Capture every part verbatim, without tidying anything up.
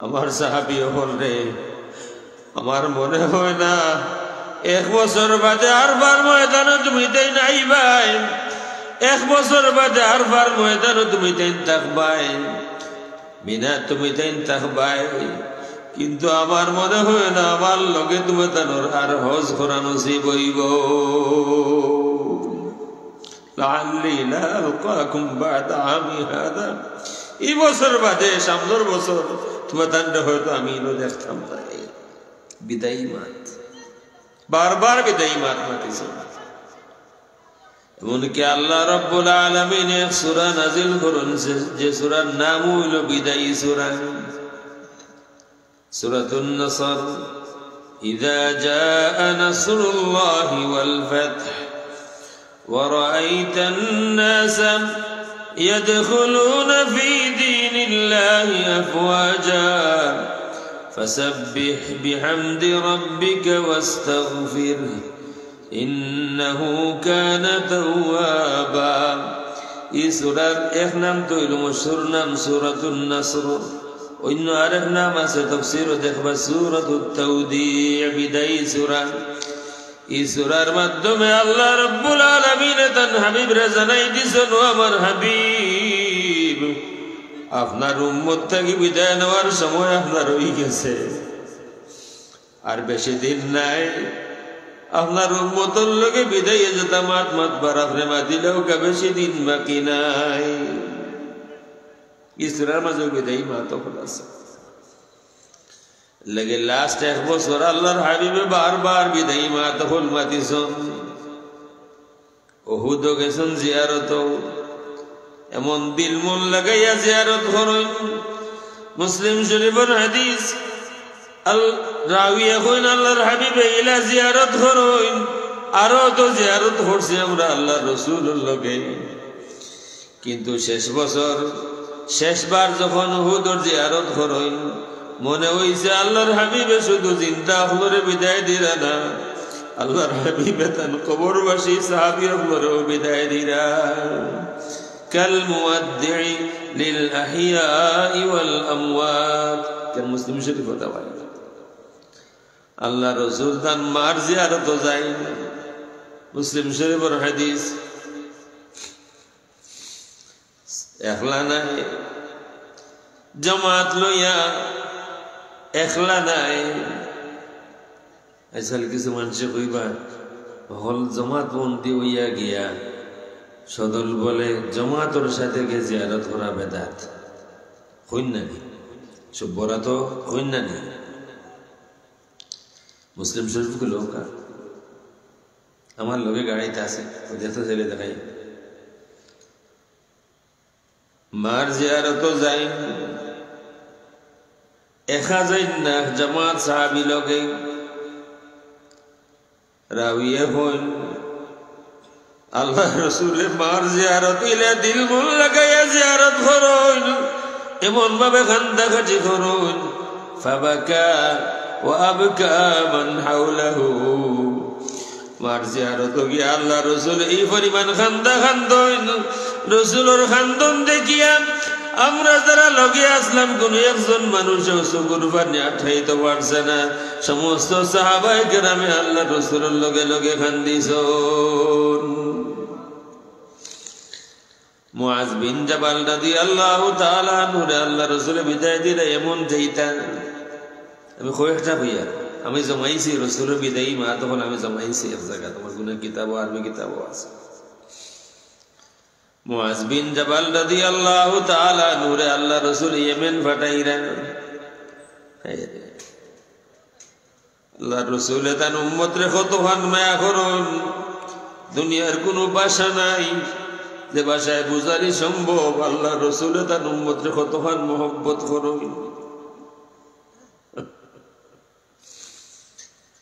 আমার সাহাবী অকলরে, আমার মনে হয় না এক বছর বাদে আরফার ময়দানো তুমি তাইন আইবায়, এক বছর বাদে আরফার ময়দানো তুমি তাইন থাকবায়, মিনা তুমি তাইন থাকবায়, কিন্তু আমার মনে হয় না আমার লগে তুমি তানর আর হজ করা নসিব অইবো। লাআল্লি লা আলকাকুম বা'দা আমি হাযা। ই বছর বাদে, সামনর বছর তুমরা তানরে হয়তো আমি ইনো দেখতাম নায়। বিদায়ী মাত। বারবার বিদায়ী মাত মাতিছইন। এমনকি আল্লাহ রাব্বুল আলামিন এক সূরা নাজিল করইন, যে, যে সূরার নাম অইলো বিদায়ী সূরা। সূরাতুন নাসর। إذا جاء نصر الله والفتح ورأيت الناس يدخلون في دين الله أفواجا فسبح بحمد ربك واستغفره إنه كان توابا। ই সূরার এক নাম তো অইলো মশহুর নাম সূরাতুন নাসর, অইন্য আরেক নাম আছে তাফসীরো দেখবা সূরাতুত তাওদিয়া, বিদায়ী সূরা। ই সূরার মাধ্যমে আল্লাহ রাব্বুল আলামিনে তান হাবিবরে জানাই দিছইন, "ও আমার হাবিব, আপনার উম্মত থাকি বিদায় নেওয়ার সময় আপনার অই গেছে।" আর বেশি দিন নাই, আপনার উম্মতর লগে বিদায়ী যেতা মাত মাতবার, আপনে মাতিলেও কা বেশি দিন বাকি নাই। ই সূরার মাঝে বিদায়ী মাত অকল আছে। লেগে last এক বছর আল্লাহর হাবিবে বারবার বিদায়ী মাত অকল মাতিছইন। উহুদো গেছইন জিয়ারতো, এমন দিল মন লাগাইয়া জিয়ারত করইন। মুসলিম শরীফর হাদিস, আল রাউয়ে কইন, আল্লাহর হাবিবে ইলা জিয়ারত করইন, আরো তো জিয়ারত করছি আমরা আল্লাহর রসুলর লগে, কিন্তু শেষ বছর, শেষবার যখন উহুদর জিয়ারত করইন, মনে অইছে আল্লাহর হাবিবে শুধু জিন্দা অকলরে বিদায় দিরা না, আল্লাহর হাবিবে তান কবরবাসী সাহাবী অকলরেও বিদায় দিরা। কাল মুওয়াদ্দিই লিল আহইয়াই ওয়াল আমওয়াত। কেন মুসলিম শরীফ কথা বলে? আল্লাহর রসুল তান মার জিয়ারতো যাইন। মুসলিম শরীফর হাদিস। একলা নায়, জমাত লইয়া একলা নায়। আজকাল কিছু মানষে কইবা, হকল জমাতবন্দি অইয়া গিয়া সদল বলে জমাতর সাথে গিয়া জিয়ারত করা বেদাত। কইন না নি? সব বরাত কইন না নি? মুসলিম শরীফ খুলউক্কা। আমার লগে গাড়িত আছে, ও দেখতে চাইলে দেখাই। মার জিয়ারতো যাইন, একা যাইন না, জামাত সাহাবী লগে। রাউয়ে কইন, আল্লাহর রসুলে মার জিয়ারত ইলা দিল মন লাগাইয়া জিয়ারত করইন, এমন ভাবে কান্দাকাটি করইন, ফাবাকা ওয়া আবকা মান হাওলাহু। মার জিয়ারতো গিয়া আল্লাহর রসুলে ই পরিমাণ কান্দা কান্দইন, রসুলর কান্দন দেখিয়া আমরা যারা লগে আছলাম, কুনু একজন মানুষেও চকুর পানি আটকাইতো পারছে না। সমস্ত সাহাবায়ে কেরামে আল্লাহর রসুলর লগে লগে কান্দিছইন। মুআজ বিন জাবাল রাদিয়াল্লাহু তাআলা আনহুরে আল্লাহর রসুলে বিদায় দিরা এমন যেইটা আমি কয়েকটা কইয়ার, আমি জমাইছি রসুলর বিদায়ী মাত অকল, আমি জমাইছি এক জাগাত, আমার কুনু কিতাবো, আরবি কিতাবো আছে। মুআজ বিন জাবাল রাদিয়াল্লাহু তাআলা আনহুরে আল্লাহর রসুলে ইয়েমেন পাঠাইরা। হায় রে। আল্লাহর রসুলে তান উম্মতরে কতখান মায়া করইন, দুনিয়ার কুনু ভাষা নাই যে ভাষায় বুঝানি সম্ভব। আল্লাহর রসুলে তান উম্মতরে কতখান মহব্বত করইন।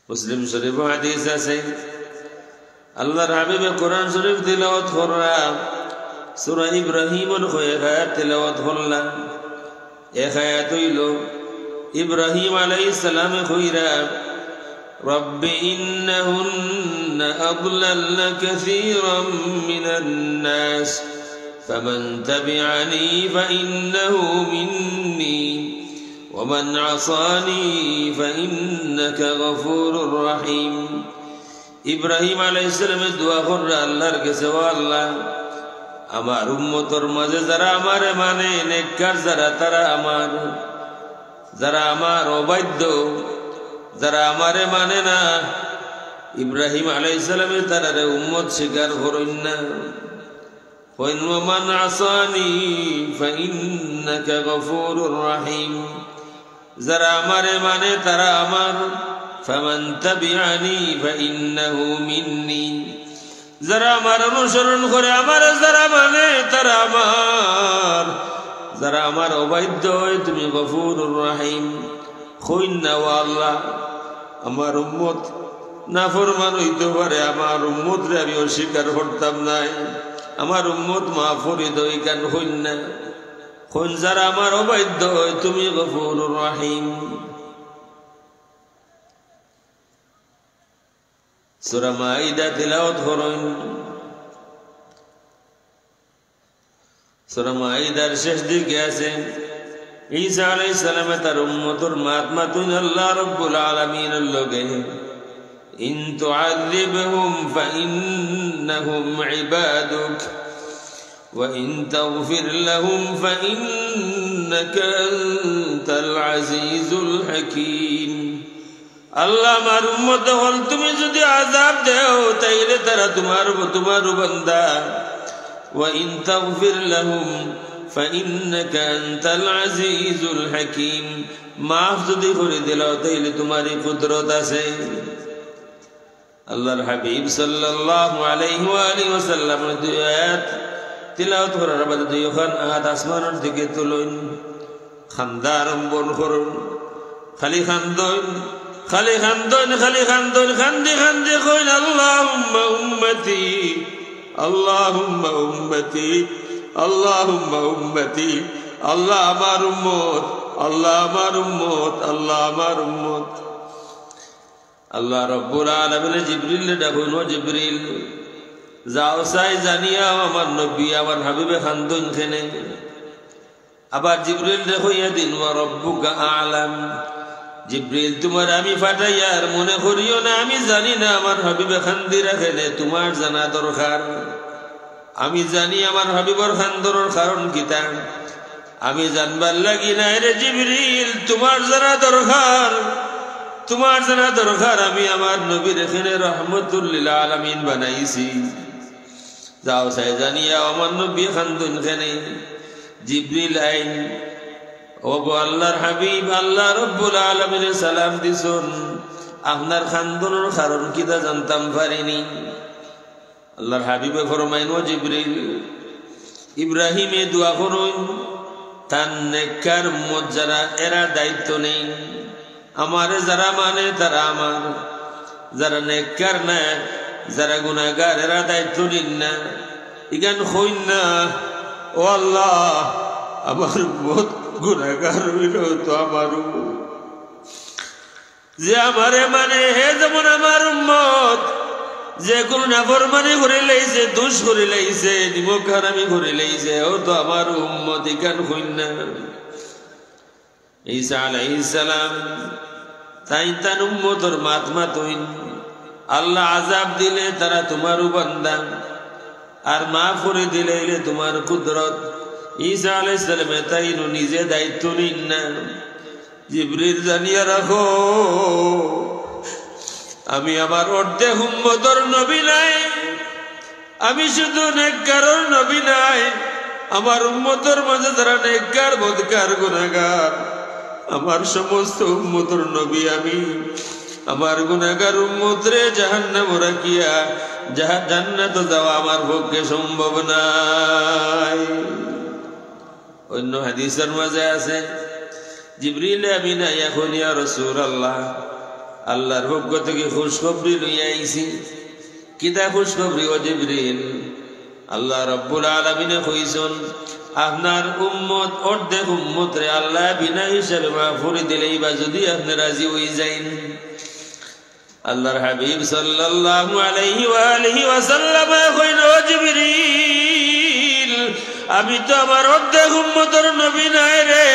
মুসলিম শরীফো হাদিস আছে, আল্লাহর হাবিবে কোরআন শরীফ তিলাওয়াত কররা, সূরা ইব্রাহিমর কয়েক আয়াত তিলাওয়াত করলা। এক আয়াত অইলো, ইব্রাহিম আলাইহিস সালামে কইরা, رب إنهن أضللن كثيرا من الناس فمن تبعني فإنه مني ومن عصاني فإنك غفور رحيم। ইব্রাহিম আলাইহিস সালামে দোয়া কররা আল্লাহর গেছে, "ও আল্লাহ, আমার উম্মতর মাঝে যারা আমারে মানে, নেককার যারা, তারা আমার, যারা আমার অবাধ্য, যারা আমারে মানে না, ইব্রাহিম আলাইহিস সালামে তারারে উম্মত স্বীকার করইন না।" কইন, "ومن عصاني فإنك غفور رحيم।" যারা আমারে মানে তারা আমার, "فمن تبعني فإنه مني।" যারা আমার অনুসরণ করে, আমারে যারা মানে তারা আমার, যারা আমার অবাধ্য হয়, তুমি গফুরুর রহিম। কইন না, "ও আল্লাহ, আমার উম্মত নাফরমান অইতো পারে, আমার উম্মতরে আমি অস্বীকার করতাম নায়, আমার উম্মত মাফ করি দেও", ইখান কইন না। কইন, "যারা আমার অবাধ্য হয়, তুমি গফুরুর রহিম।" সূরা মাইদা তিলাওয়াত করইন। সূরা মাইদার শেষ দিকে আছে, ঈসা আলাইহিস সালামে তার উম্মতর মাত মাতইন আল্লাহ রাব্বুল আলামিনর লগে, "إن تعذبهم فإنهم عبادك وإن تغفر لهم فإنك أنت العزيز الحكيم।" আল্লাহ, আমার উম্মত অকল, তুমি যদি আযাব দেও, তাইলে তারা তোমার, তোমার বান্দা। "وإن تغفر لهم فإنك أنت العزيز الحكيم।" মাফ যদি করি দিলাও, তাইলে তোমারই কুদরত আছে। আল্লাহর হাবিব সাল্লাল্লাহু আলাইহি ওয়া আলিহি ওয়াসাল্লাম দুই আয়াত তিলাওয়াত করার বাদে দুইওখান আত আসমানর দিকে তুলইন। কান্দা আরম্ভ করইন, খালি কান্দইন, খালি কান্দইন, খালি কান্দইন, কান্দি কান্দি কইন, "اللهم أمتي, اللهم أمتي, اللهم أمتي।" আল্লাহ আমার উম্মত, আল্লাহ আমার উম্মত, আল্লাহ আমার উম্মত। আল্লাহ রাব্বুল আলামিনে জিবরিলরে ডাকইন, "ও জিবরিল, যাও চাই জানিয়াও আমার নবী, আমার হাবিবে কান্দইন কেনে?" আবার জিবরিলরে কইয়া দেইন, "ওয়া রাব্বুকা আ'লাম।" জিবরিল, তুমারে আমি পাঠাইয়ার, মনে করিও না আমি জানি না আমার হাবিবে কান্দিরা কেনে, তুমার জানা দরকার। আমি জানি আমার হাবিবর কান্দনর কারণ কিতা। আমি জানবার লাগি নায় রে জিবরিল, তুমার জানা দরকার, তুমার জানা দরকার। আমি আমার নবীরে কেনে রহমতুল লিল আলামিন বানাইছি। যাও চাই জানিয়াও আমার নবী কান্দইন কেনে। জিবরিল আইন, "ও গো আল্লাহর হাবিব, আল্লাহ রাব্বুল আলামিনে সালাম দিছইন, আপনার কান্দনর কারণ কিতা জানতাম পারিনি।" আল্লাহর হাবিবে ফরমাইন, "ও জিবরিল, ইব্রাহিমে দোয়া করইন, তান নেককার উম্মত যারা, এরা দায়িত্ব নেইন। আমারে যারা মানে, তারা আমার। যারা নেককার নায়, যারা গুনাহগার, এরা দায়িত্ব নিন না।" ইখান কইন না, "ও আল্লাহ, আমার উম্মত গুনাহগার অইলেও তো আমার উম্মত।" যে আমারে মানে, হে যেমন আমার উম্মত, যে কুনু নাফরমানি করিলাইছে, দুষ করিলাইছে, নিমক হারামি করিলাইছে, ও তো আমার উম্মত, ইখান কইন না। ঈসা আলাইহিস সালাম তাইন তান উম্মতর মাত মাতইন, আল্লাহ আযাব দিলে তারা তুমারউ বান্দা, আর মাফ করি দিলে অইলে তুমার কুদরত। ঈসা আলাইহিস সালামে তাইনও নিজে দায়িত্ব নিন না। জিবরিল জানিয়া রাখো, আমি আমার অর্ধেক উম্মতর নবী নায়, আমি শুধু নেককারর নবী নায়, আমার উম্মতর মাঝে যারা নেককার, বদকার, গুনাহগার, আমার সমস্ত উম্মতর নবী আমি। আমার গুনাহগার উম্মতরে জাহান্নামো রাখিয়া জাহা-, জান্নাতো যাওয়া আমার পক্ষে সম্ভব নায়। অন্য হাদিসর মাঝে আছে, জিবরিল আমিন আইয়া কইন, "ইয়া রাসূলুল্লাহ, আল্লাহর পক্ষ থাকি খুশখবরি লইয়া আইছি।" "কিতা খুশখবরি ও জিবরিল?" আল্লাহ রাব্বুল আলামিনে কইছইন, "আপনার উম্মত, অর্ধেক উম্মতরে আল্লায় বিনা হিসাবে মাফ করি দিলাইবা, যুদি আপনে রাজি অই যাইন।" আল্লাহর হাবিব সাল্লাল্লাহু আলাইহি ওয়া আলিহি ওয়াসাল্লামে কইন, "ও জিবরিল, আমি তো আমার অর্ধেক উম্মতর নবী নায় রে।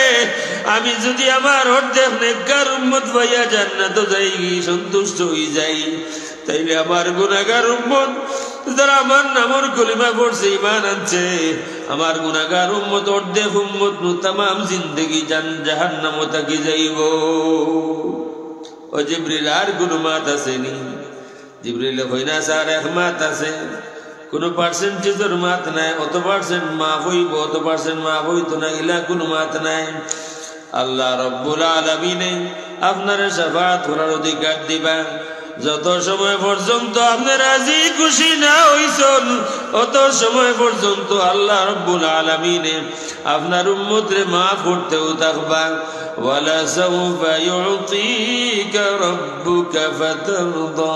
আমি যুদি আমার অর্ধেক নেককার উম্মত পাইয়া জান্নাতো যাইগি, সন্তুষ্ট অইযাই, তাইলে আমার গুনাগার উম্মত, যারা আমার নামর কলিমা পড়ছে, ঈমান আনছে, আমার গুনাগার উম্মত, অর্ধেক উম্মত নু তামাম জিন্দেগি জান-, জাহান্নামো থাকি যাইবো। ও জিবরিল, আর কুনু মাত আছে নি? জিবরিলে কইন, স্যার, এক মাত আছে, কুনু percentageর মাত নাই, অত percent মাফ অইবো, অত percent মাফ অইতো না, ইলা কুনু মাত নাই। আল্লাহ রব্বুল আলামিনে আপনারে শাফাআত করার অধিকার দিবা। যত সময় পর্যন্ত আপনে রাজি খুশি না অইছইন, অত সময় পর্যন্ত আল্লাহ রব্বুল আলামিনে আপনার উম্মতরে মাফ করতেউ থাকবা। ওয়ালাসাউফা ইউতিকা রাব্বুকা ফাতারদা।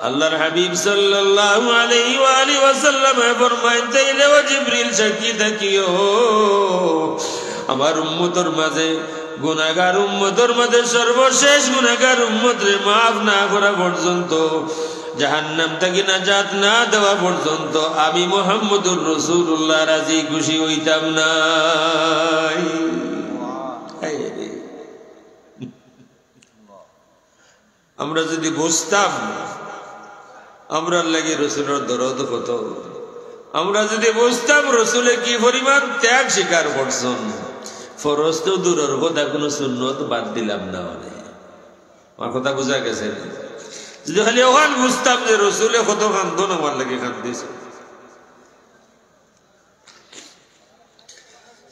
আল্লাহর হাবিব সাল্লাল্লাহু আলাইহি ওয়া আলিহি ওয়াসাল্লামে ফরমাইন, তাইলে ও জিবরিল সাক্ষী থাকিও, আমার উম্মতর মাঝে, গুনাগার উম্মতর মাঝে সর্বশেষ গুনাগার উম্মতরে মাফ না করা পর্যন্ত, জাহান্নাম থাকি নাজাত না দেওয়া পর্যন্ত আমি মুহাম্মদুর রাসূলুল্লাহ রাজি খুশি অইতাম নায়। হায় রে। আমরা যুদি বুঝতাম আমরার লাগি রসুলর দরদ কত, আমরা যুদি বুঝতাম রসুলে কি পরিমাণ ত্যাগ স্বীকার করছইন, ফরজ তো দূরর কথা, কুনু সুন্নত বাদ দিলাম না অনে। আমার কথা বুঝা গেছে? যুদি খালি অখান বুঝতাম যে রসুলে কত কান্দন আমার লাগি কান্দিছইন,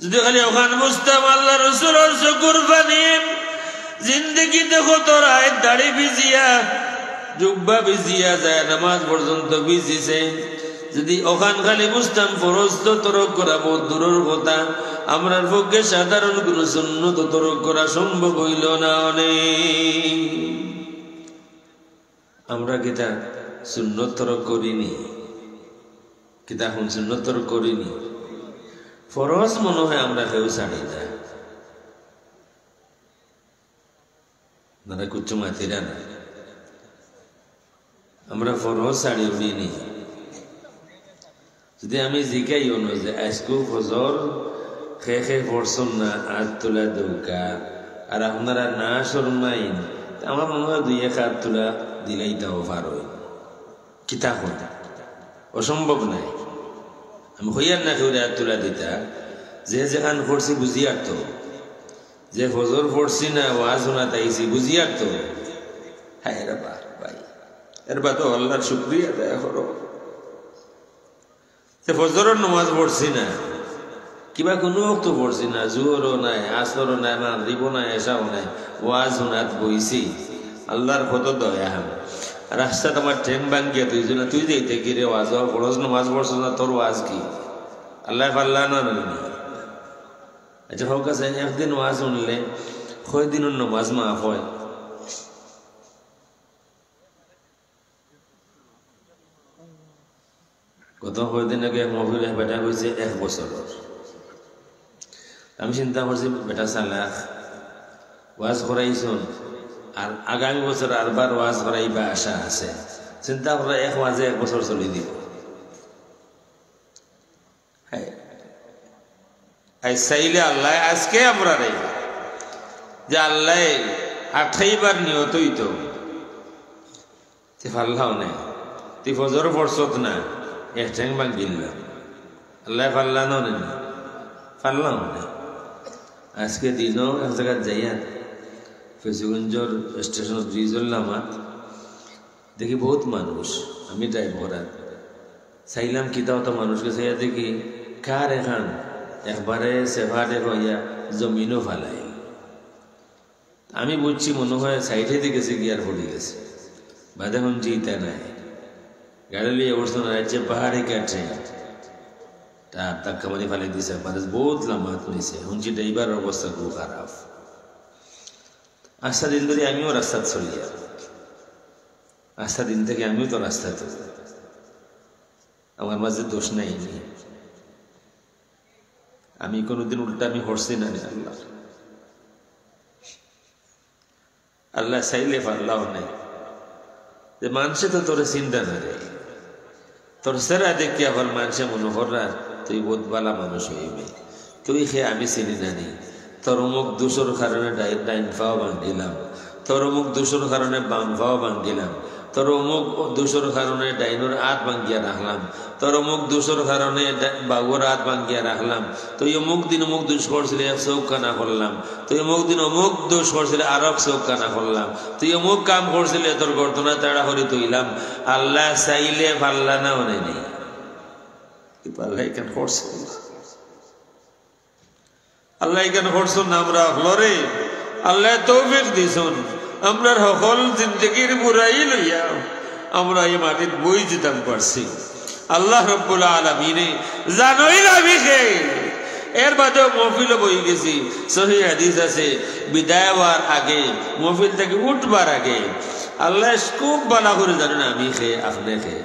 যুদি খালি অখান বুঝতাম, আল্লাহ রসুলর চকুর পানি, জিন্দেগিতে কত রাইত দাড়ি ভিজিয়া, জুব্বা ভিজিয়া, জায়নামাজ পর্যন্ত ভিজিছে। যুদি অখান খালি বুঝতাম, ফরজ তো তরক করা বউত দূরর কথা, আমরার পক্ষে সাধারণ কুনু সুন্নত তরক করা সম্ভব অইলো না অনে। আমরা কিতা সুন্নত তরক করি নি? কিতা কুন সুন্নত তরক করি নি? ফরজ মনো অয় আমরা কেউ ছাড়ি না। আপনারা কুচ্ছু মাতিরা না। আমরা ফরজ ছাড়ি উড়ি নি। যুদি আমি জিকাই অনো যে আইজকু ফজর কে কে পড়ছইন না, আত তুলা দেউক্কা, আর আপনারা না শরমাইন, তে আমার মনো অয় দুই এক আত তুলা দিলাইতাও পারইন। কিতা কইন? অসম্ভব নায়। আমি কইয়ার না কেউরে আত তুলা দিতা, যে যেখান পড়ছি বুঝিয়ার তো, যে ফজর পড়ছি না, ওয়াজ হুনাত আইছি বুঝিয়ার তো। হায় রে বা, ভাই, এরবা তো আল্লাহর শুকরিয়া আদায় করো। তে ফজরর নমাজ পড়ছি না, কিবা কুনু ওয়াক্ত পড়ছি না, জুহরও নাই, আসরও নাই, মাগরিবও নাই, এশাও নাই, ওয়াজ হুনাত বইছি, আল্লাহর কত দয়া। রাস্তাত আমার ঠেং ভাঙ্গিয়া তুই জনা, তুই যাইতে কিরে ওয়াজ, ফরজ নমাজ পড়ছস না, তোর ওয়াজ কি? আল্লায় পারলা না, না, না। আচ্ছা, হক আছে, একদিন ওয়াজ হুনলে কয়দিনর নমাজ মাফ অয়? গত কয়দিন আগে এক মহফিলে এক বেটা কইছে এক বছরর। আমি চিন্তা করছি, বেটা চালাক, ওয়াজ করাইছইন, আর আগামী বছর আরবার ওয়াজ করাইবা আশা আছে। চিন্তা কররা এক ওয়াজে এক বছর চলি দিবো। হায়। আইজ চাইলে আল্লায় আইজকে আমরারে, যে আল্লায় আঠাইবার নিয়ত অইতো, তে পারলাও নায়। তে ফজর পড়ছত না, এক ঠেং ভাঙ্গিলা। আল্লায় পারলা না অনে নি? পারলাও নায়। আইজকে দিনও এক জাগাত যাইয়া, ফেঞ্চুগঞ্জর স্টেশনো ব্রিজর লামাত, দেখি বউত মানুষ, আমি ড্রাইভ করার। চাইলাম কিতা অতো মানুষকে, চাইয়া দেখি কার এখান একবারে সেফাটে অইয়া জমিনো ফালাই। আমি বুঝছি মনো অয় সাইডেদি গেছে গিয়া আর পড়ি গেছে। বাদে হুনছি ইতা নায়। গাড়ি লইয়া উঠছইন আর আইছে পাহাড়ি কাটে। তা ধাক্কা মারি ফালাই দিছে, বাদে বউত লামাত নিছে। হুনছি ড্রাইভারর অবস্থা খুব খারাপ। আস্তা দিন ধরি আমিও রাস্তাত চলিয়ার। আস্তা দিন থাকি আমিও তো রাস্তাত। আমার মাঝে দোষ নাই নি। আমি কুনুদিন উল্টা আমি করছি না রে আল্লাহ। আল্লায় চাইলে পারলাও নায়। যে মানষে তো তোরে চিনরা না রে। তোর চেহারা দেখিয়া আবার মানষে মনো কররা, তুই বউত ভালা মানুষ অইবে। তুই কে আমি চিনি না নি। তোর অমুক দুষর কারণে ডাই-, ডাইন পাও ভাঙ্গিলাম, তোর অমুক দুষর কারণে বাম পাও ভাঙ্গিলাম, তোর অমুক দুষর কারণে ডাইনর আত ভাঙ্গিয়া রাখলাম, তোর অমুক দুষর কারণে ডা-, বাউর আত ভাঙ্গিয়া রাখলাম, তুই অমুক দিন অমুক দুষ করছিলে, এক চউখ কানা করলাম, তুই অমুক দিন অমুক দুষ করছিলে, আরক চউখ কানা করলাম, তুই অমুক কাম করছিলে, তোর গর্দনা তাড়া করি তুইলাম। আল্লায় চাইলে পারলা না, অনে নি। আল্লায় ইখান করছইন। আল্লায় ইখান করছইন না, আমরা হকলরে আল্লায় তৌফিক দিছইন। আমরার হকল জিন্দেগির বুরাই লইয়া আমরা ই মাটিত বই যিতাম পারছি। আল্লাহ রব্বুল আলামিনে জানইন আমি কে। এর বাদেও মহফিলো বই গেছি। সহিহ হাদিস আছে, বিদায় অওয়ার আগে, মহফিল থাকি উঠবার আগে, আল্লায় খুব ভালা করি জানইন আমি কে, আপনে কে।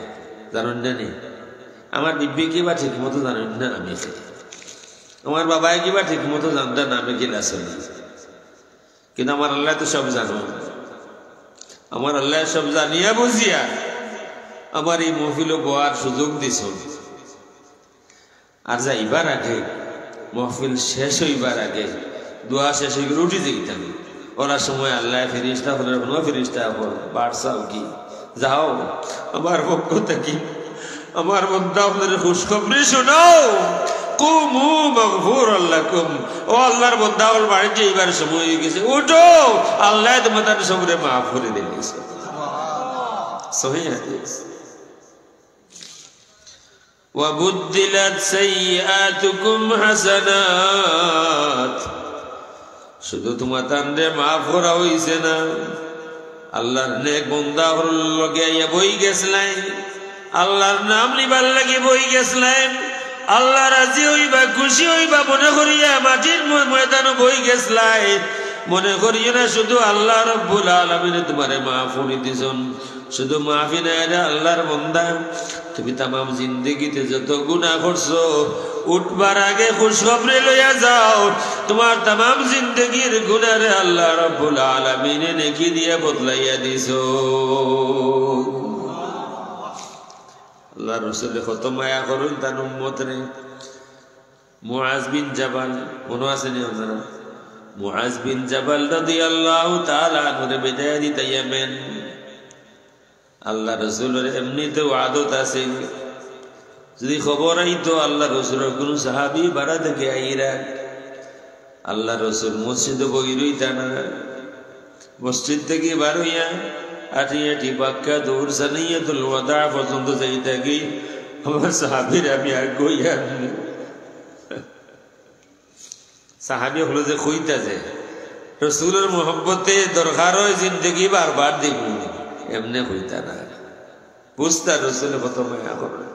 জানইন না নি? আমার বিবিয়ে কিবা ঠিক মতো জানইন না আমি কে। আমার বাবায় কিবা ঠিক মতো জানতা না আমি কিলা চলি। কিন্তু আমার আল্লায় তো সব জানইন। আমার আল্লায় সব জানিয়া বুঝিয়া আমার ই মহফিলো বওয়ার সুযোগ দিছইন। আর যাইবার আগে, মহফিল শেষ অইবার আগে, দোয়া শেষ অইবার উঠি যাইতাম। অউলা সময় আল্লায় ফিরিস্তা অকলরে, কুনু ফিরিস্তা অকল, বারসাও কি, যাও, আমার পক্ষ থাকি আমার বন্দা অকলরে খুশখবরি শুনাও। কুমু মাগফুরাল লাকুম। ও আল্লাহর বন্দা অকল, বাড়িত যাইবার সময় অইগেছে, উঠো, আল্লায় তুমরার সবরে মাফ করি দিলাইছইন। সহিহ হাদিস। وبدلت سيئاتكم حسنات। শুধু তুমরারে মাফ করা অইছে না, আল্লাহর নেক বন্দা অকলর লগে আইয়া বই গেছলাইন, আল্লাহর নাম নিবার লাগি বই গেছলাইন, আল্লাহ রাজি অইবা, খুশি অইবা মনে করিয়া মাটির ম-, ময়দানো বই গেছলাইন। মনে করিও না শুধু আল্লাহ রব্বুল আলামিনে তুমরারে মাফ করি দিছইন, শুধু মাফি নায় রে আল্লাহর বন্দা, তুমি তামাম জিন্দেগিতে যত গুনা করছো, উঠবার আগে খুশখবরি লইয়া যাও, তুমার তামাম জিন্দেগির গুনারে আল্লাহ রব্বুল আলামিনে নেকি দিয়া বদলাইয়া দিছইন। আল্লাহর রসুলে কত মায়া করইন তান উম্মতরে। মুআজ বিন জাবাল, মনো আছে নি আপনারার? মুআজ বিন জাবাল রাদিয়াল্লাহু তাআলা আনহুরে বিদায় দিতা ইয়ামেন। আল্লাহর রসুলর এমনিতেউ আদত আছিল, যুদি খবর আইতো আল্লাহর রসুলর কুনু সাহাবী বারা থাকি আইরা, আল্লাহর রসুল মসজিদো বই রইতা না, মসজিদ থাকি বার অইয়া আটি আটি বাক্কা দৌড় সানিয়াতুল ওয়াদা পর্যন্ত যাইতা গি, আমার সাহাবীরে আমি আগুয়াইয়া আনমু। সাহাবী অকলে যে কইতা যে, রসুলর মহব্বতে দরকার অয় জিন্দেগি বারবার দিমু, এমনে কইতা না। বুঝতা রসুলে কত মায়া করইন।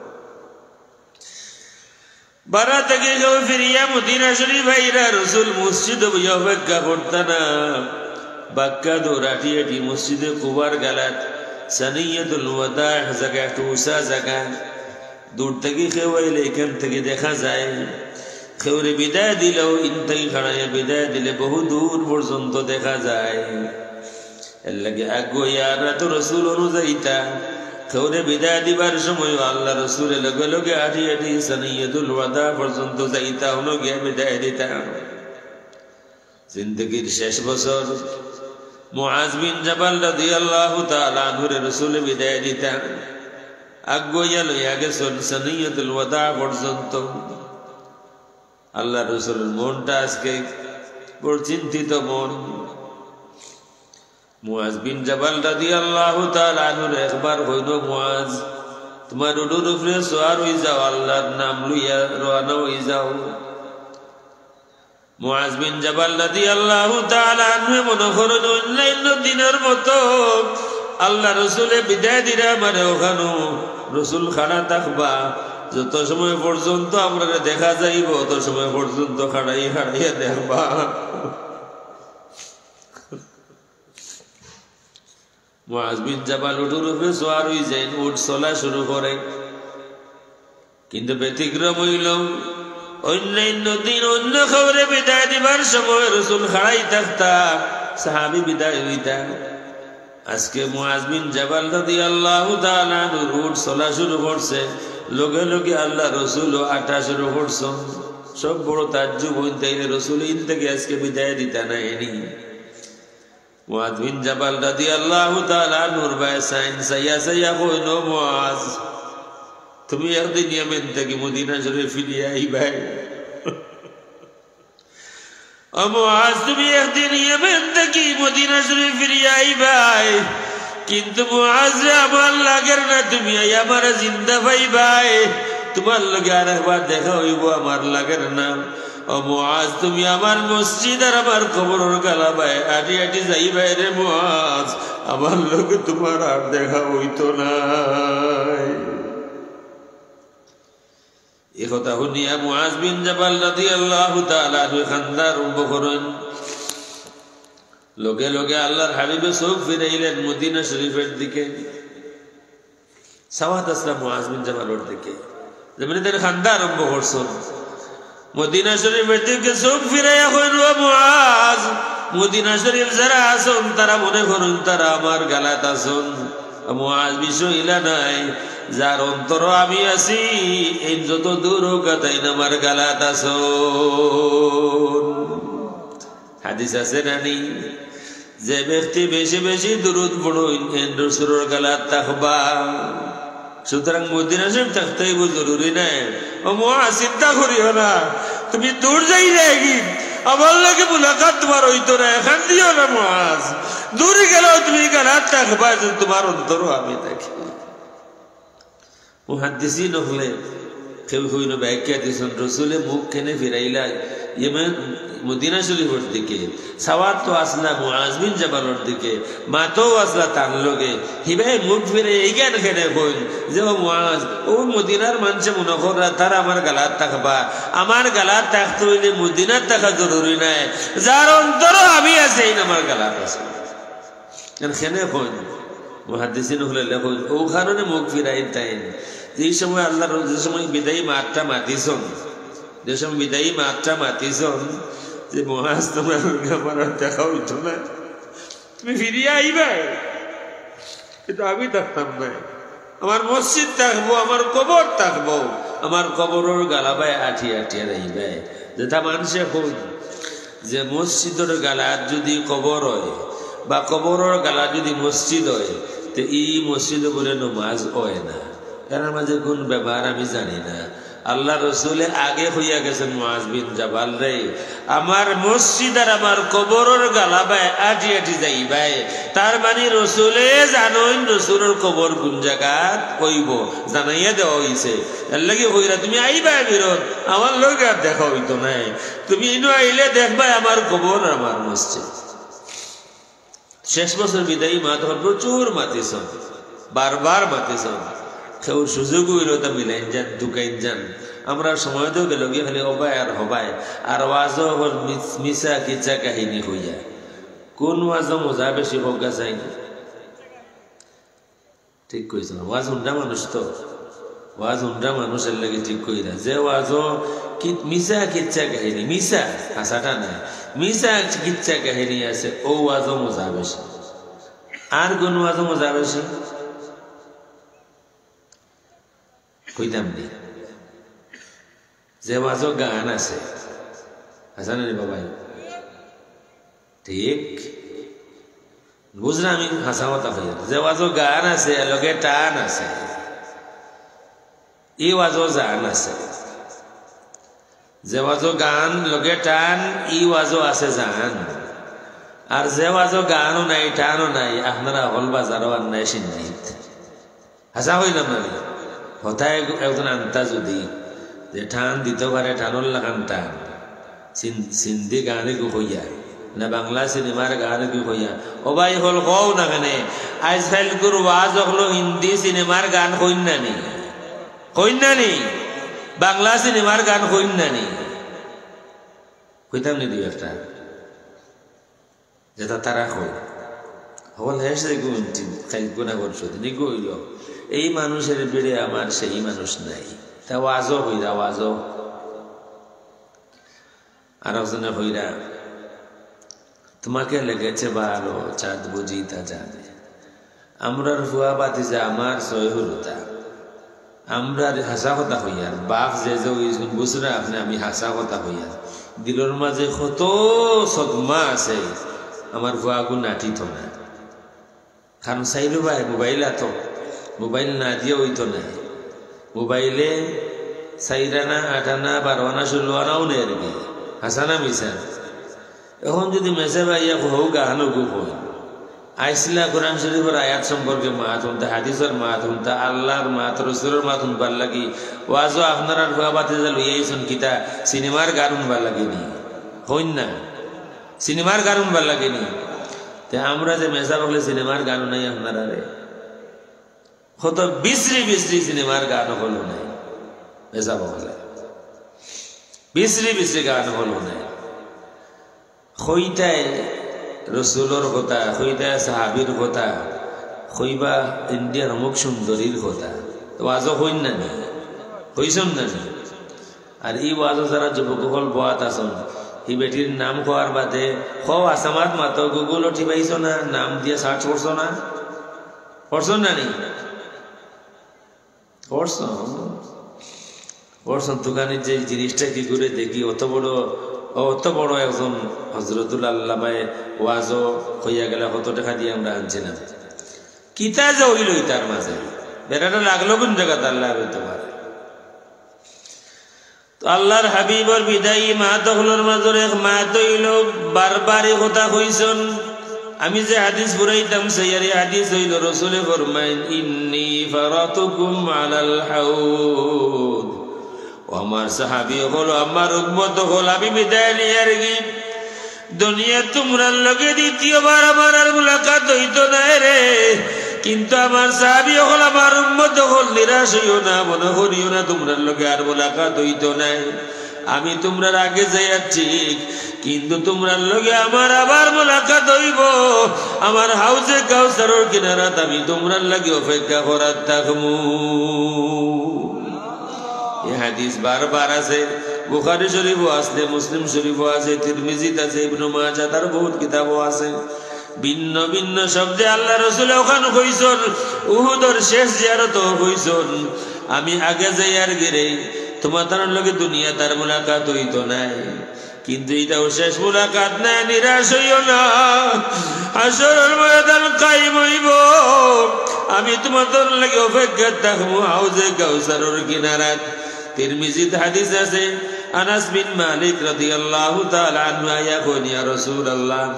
বারা থাকি কেউ ফিরিয়া মদিনা শরীফ আইরা, রসুল মসজিদো বইয়া অপেক্ষা করতা না। বাক্কা দৌড় আটি আটি মসজিদে কুবার গালাত, সানিয়াতুল ওয়াদা, এক জাগা, একটু উঁচা জাগা। দূর থাকি কেউ আইলে ইখান থাকি দেখা যায়। কেউরে বিদায় দিলেও ইন থাকি খাড়াইয়া বিদায় দিলে বহু দূর পর্যন্ত দেখা যায়। এরলাগি আগুয়াইয়া আর তো রসুল অনুযায়ীতা। কেউরে বিদায় দিবার সময় আল্লাহর রসুলে লগে লগে আটি আটি সানিয়াতুল ওয়াদা পর্যন্ত যাইতা, অনো গিয়া বিদায় দিতা। জিন্দেগির শেষ বছর মুআজ বিন জাবাল রাদিয়াল্লাহু তাআলা আনহুরে রসুলে বিদায় দিতা। আগুয়াইয়া লইয়া গেছইন সানিয়াতুল ওয়াদা পর্যন্ত। আল্লাহর রসুলর মনটা আজকে বড় চিন্তিত মন। মুআজ বিন জাবাল রাদিয়াল্লাহু তাআলা আনহুরে একবার কইন, "মুআজ, তুমার উটর উপরে সওয়ার অই যাও, আল্লাহর নাম লইয়া রওয়ানা অই যাও।" মুআজ বিন জাবাল রাদিয়াল্লাহু তাআলা আনহু মনো করইন অইন্যাইন্য দিনর মতো আল্লাহর রসুলে বিদায় দিরা আমারে অখানো, রসুল খাড়া থাকবা, যত সময় পর্যন্ত আমরারে দেখা যাইবো অত সময় পর্যন্ত খাড়াই খাড়াইয়া দেখবা। মুআজ বিন জাবাল উটর উপরে সওয়ার অই যাইন, উট চলা শুরু করে। কিন্তু ব্যতিক্রম অইলো, অইন্যাইন্য দিন অইন্য কেউরে বিদায় দিবার সময় রসুল খাড়াই থাকতা, সাহাবী বিদায় অইতা। আজকে মুআজ বিন জাবাল রাদিয়াল্লাহু তাআলা আনহুর উট চলা শুরু করছে, লগে লগে আল্লার রসুলও আটা শুরু করছইন। সব বড় তাজ্জুব অইন, তাইলে রসুল ইন থাকি আজকে বিদায় দিতা নায় নি। মুআজ বিন জাবাল রাদিয়াল্লাহু তাআলা আনহুর বায় চাইন, চাইয়া চাইয়া কইন, "ও মুআজ, তুমি একদিন ইয়েমেন থাকি মদিনা শরীফ ফিরিয়া আইবায়।" ও মুআজ, তুমি একদিন ইয়েমেন থাকি মদিনা শরীফ ফিরিয়া আইবায়, কিন্তু মুআজ রে, আমার লাগের না তুমি আইয়া আমারে জিন্দা পাইবায়, তুমার লগে আরেকবার দেখা অইবো, আমার লাগের না। ও মুআজ, তুমি আমার মসজিদ আর আমার কবরর গালাবায় আটি আটি যাইবায় রে মুআজ, আমার লগে তুমার আর দেখা অইতো নায়। ই কথা হুনিয়া মুআজ বিন জাবাল রাদিয়াল্লাহু তাআলা আনহু কান্দা আরম্ভ করইন। লগে লগে আল্লার হাবিবে চউখ ফিরাইলেন মদিনা শরীফর দিকে। চাওয়াত আছলা মুআজ বিন জাবালর দিকে। যেমনে তাইন কান্দা আরম্ভ করছইন, মদিনা শরীফর দিকে চউখ ফিরাইয়া কইন, "ও মুআজ, মদিনা শরীফ যারা আছইন, তারা মনে করইন তারা আমার গালাত আছইন।" মুআজ, বিষয় ইলা নায়, যার অন্তরো আমি আছি, এইন যত দূর অউক, তাইন আমার গালাত আছইন। হাদিস আছে না নি? যে ব্যক্তি বেশি বেশি দুরুদ পড়ইন, এইন রসুলর গালাত থাকবা। সুতরাং মদিনা শরীফ থাকতে অইবো, জরুরি নায়। ও মুআজ, চিন্তা করিও না, তুমি দূর যাইরায়গি, আমার লগে মুলাকাত তুমার অইতো নায়, কান্দিও না মুআজ। দূর গেলেও তুমি গালাত থাকবায়, তুমার অন্তরো আমি থাকি। মুহাদ্দিসিন অকলে কেউ কেউ ব্যাখ্যা দিছইন, রসুলে মুখ কেনে ফিরাইলা, ইয়েমেন, মদিনা শরীফর দিকে। চাওয়াত তো আছলা মুআজ বিন জাবালর দিকে, মাতও আছলা তান লগে। হিবায় মুখ ফিরাইয়া ইখান কেনে কইন যে, "ও মুআজ, অউ মদিনার মানষে মনে কররা তারা আমার গালাত থাকবা, আমার গালাত থাকতে অইলে মদিনাত থাকা জরুরি নায়, যার অন্তরো আমি আছি, এইন আমার গালাত আছইন।" কেনে কইন? মুহাদ্দিসিন অকলে লেখইন, অউ কারণে মুখ ফিরাইন তাইন। যে সময় আল্লার, যে সময় বিদায়ী মাতটা মাতিছইন, যে সময় বিদায়ী মাতটা মাতিছইন, যে, "মুআজ, তুমার লগে আমার আর দেখা অইতো নায়, তুমি ফিরিয়া আইবায়, কিন্তু আমি থাকতাম নায়, আমার মসজিদ থাকবো, আমার কবর থাকবো, আমার কবরর গালাবায় আটি আটিয়া যাইবায়।" যেটা মানষে কইন, যে মসজিদর গালাত যুদি কবর অয়, বা কবরর গালাত যুদি মসজিদ অয়, তে ই মসজিদো বুলে নমাজ অয় না। এরার মাঝে কুন বেমার আমি জানি না। আল্লার রসুলে আগে কইয়া গেছইন মুআজ বিন জাবালরে, "আমার মসজিদ আর আমার কবরর গালাবায় আটি আটি যাইবায়।" তার মানি রসুলে জানইন রসুলর কবর কুন জাগাত অইবো, জানাইয়া দেওয়া অইছে। এরলাগি কইরা, "তুমি আইবায় ফিরত, আমার লগে আর দেখা অইতো নায়।" তুমি ইনো আইলে দেখবায় আমার কবর আর আমার মসজিদ। শেষ বছর বিদায়ী মাত অকল প্রচুর মাতিছইন, বারবার মাতিছইন। কেউর সুযোগ অইলো তা মিলাইন যান, ঢুকাইন যান। আমরার সময় তো গেলোগি খালি অবায় আর হবায়, আর ওয়াজও অকল মিছ-, মিছা কিচ্ছা কাহিনী কইয়া। কুন ওয়াজো মজা বেশি কউক্কা চাইন? ঠিক কইছইন না? ওয়াজ হুনরা মানুষ তো, ওয়াজ হুনরা মানুষ, এরলাগি ঠিক কইরা। যে ওয়াজো কি-, মিছা কিচ্ছা কাহিনী, মিছা, হাছাটা নায়, মিছা কিচ্ছা কাহিনী আছে, অউ ওয়াজো মজা বেশি। আর কুন ওয়াজো মজা বেশি? কইতাম নি? যে ওয়াজো গান আছে, আছে না নি বাবাই? ঠিক? বুঝরা আমি হাছা কথা কইয়ার? যে ওয়াজো গান আছে, লগে টান আছে। ই ওয়াজো জান আছে। যে ওয়াজো গান লগে টান, ই ওয়াজো আছে জান। আর যে ওয়াজো গানও নাই, টানও নাই, আপনারা হকল বাজারো আর নাই সিন্ধিত। হাছা কইলাম না নি? হতা এক-, একজন আনতা যুদি, যে টান দিতো পারে, টানর লাখান টান। সিন-, সিন্ধি গান ইগু কইয়া, না বাংলা সিনেমার গান ইগু কইয়া। ও ভাই হকল, কও না কেনে? আইজকাইলকুর ওয়াজ অকলো হিন্দি সিনেমার গান কইন না নি? কইন না নি? বাংলা সিনেমার গান কইন না নি? কইতাম নি দুই একটা? যেটা তারা কয়। হকল হেসে গুণ, কাইল গুণা করছো, নিগু অইলো। এই মানুষের ভিড়ে আমার সেই মানুষ নাই। তা ওয়াজও কইরা, ওয়াজও। আরকজনে কইরা, "তোমাকে লেগেছে ভালো, চাঁদ বুঝি তা জানে।" আমরার ফুয়া ভাতিজা আমার ছয় হুরুতা। আমরা হাছা কথা কইয়ার, বাপ যে যে অইছইন, বুঝরা আপনে, আমি হাছা কথা কইয়ার। দিলর মাঝে কত সদমা আছে, আমার ফুয়াগু নাটিত না। কারণ চাইরোবায় মোবাইল আতো, মোবাইল না দিয়া অইতো নায়। মোবাইলে চাইর আনা, আট আনা, বারো আনা, ষোলো আনাও নেয় আর কি। হাছা না মিছা? এখন যদি মেসাবে আইয়া কয়, "হউ গান ওগু কই?" আইছলা কোরআন শরীফর আয়াত সম্পর্কে মাত হুনতা, হাদিসর মাত হুনতা, আল্লার মাত, রসুলর মাত হুনবার লাগি, ওয়াজো আপনারার ফুয়া ভাতিজা লইয়া আইছইন কিতা, সিনেমার গান হুনবার লাগি নি? কইন না, সিনেমার গান হুনবার লাগি নি? তে আমরা যে মেসাব অকলে সিনেমার গান হুনাই আপনারারে, কত বিশ্রী বিশ্রী সিনেমার গান অকল হুনাই মেসাব অকলে, বিশ্রী বিশ্রী গান অকল হুনাই। কইতায় রসুলর কথা, কইতায় সাহাবির কথা, কইবা ইন্ডিয়ার অমুক সুন্দরীর কথা। তো ওয়াজো কইন না নি? কইছইন না নি? আর ই ওয়াজো যারা যুবক অকল বওয়াত আছইন, ই বেটির নাম কওয়ার বাদে, কও আসামাত মাতো, Google-ও টিপাইছো না, নাম দিয়া search করছো না? করছো না নি? করছো? করছো, তুকানি যে জিনিসটা কি করে দেখি, অত বড়, অত বড় একজন হজরতুল আল্লামায় ওয়াজো কইয়া গেলা, কত টেকা দিয়া আমরা আনছিলাম। কিতা যে অইল ইতার মাঝে, বেটাটা লাগলো কোন জাগাত আল্লায় বলতে পারে। তো আল্লার হাবিবর বিদায়ী মাত অকলর মাজর এক মাত অইলো, বারবার ই কথা কইছইন। আমি যে হাদিস ফুরাইতাম চাইয়ার, ই হাদিস অইলো, রসুলে ফরমাইন, "ইন্নী ফারাতুকুম আলাল হাউদ।" ও আমার সাহাবী অকল, আমার উম্মত অকল, আমি বিদায় নিয়ার গি। দুনিয়াত তুমরার লগে দ্বিতীয়বার আমার আর মুলাকাত অইতো নায় রে। কিন্তু আমার সাহাবী অকল, আমার উম্মত অকল, নিরাশ অইও না, মনো করিও না তুমরার লগে আর মুলাকাত অইতো নায়। আমি তুমরার আগে যাইয়ার ঠিক, কিন্তু তুমরার লগে আমার আবার মুলাকাত অইবো। আমার হাউজে কাউসারর কিনারাত আমি তুমরার লাগি অপেক্ষা করাত থাকমু। ই হাদিস বারবার আছে, বুখারী শরীফো আছে, মুসলিম শরীফো আছে, তিরমিজিত আছে, ইবনু মাজাত, আরো বহুত কিতাবো আছে। ভিন্ন ভিন্ন শব্দে আল্লার রসুলে অখান কইছইন, উহুদর শেষ জিয়ারতো কইছইন, "আমি আগে যাইয়ার গি রে, তুমাতানর লগে দুনিয়াত আর মুলাকাত অইতো নায়।" কিন্তু ইটাও শেষ মুলাকাত নায়, নিরাশ অইও না। হাশরর ময়দান কায়েম অইবো, আমি তুমাতানর লাগি অপেক্ষাত থাকমু হাউজে কাউসারর কিনারাত। তিরমিজিত হাদিস আছে, আনাস বিন মালিক রাদিয়াল্লাহু তাআলা আনহু আইয়া কইন, "ইয়া রাসূলুল্লাহ,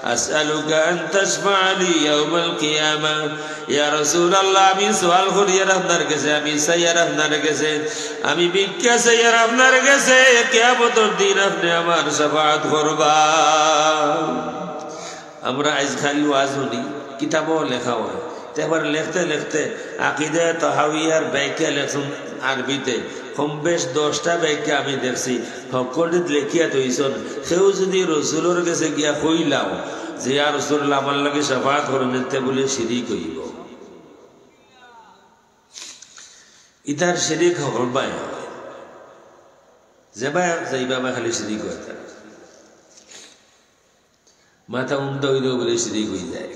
আসআলুকা আন তাশফাআ লি ইয়াউমাল কিয়ামা।" ইয়া রাসূলুল্লাহ, আমি সওয়াল করিয়ার আপনার গেছে, আমি চাইয়ার আপনার গেছে, আমি ভিক্ষা চাইয়ার আপনার গেছে, কিয়ামতর দিন আপনে আমার শাফাআত করবা। আমরা আইজ খালি ওয়াজ হুনি, কিতাবো লেখা অয়, তে একবার লেখতে লেখতে আকিদায়ে তাহাউইয়ার ব্যাখ্যা লেখছইন আরবিতে, কম বেশ দশটা ব্যাখ্যা আমি দেখছি, হক্কলটিত লেখিয়া থইছইন, কেউ যুদি রসুলর গেছে গিয়া কইলাও যে, "ইয়া রাসূলুল্লাহ, আমার লাগি শাফাআত করইন", তে বুলে শিরিক অইবো। ইতার শিরিক হকল বায় অয়। যেবায় যাইবা বায় খালি শিরিক অয় তার। মাথা উন্দা অইলেও বুলে শিরিক অইযায়।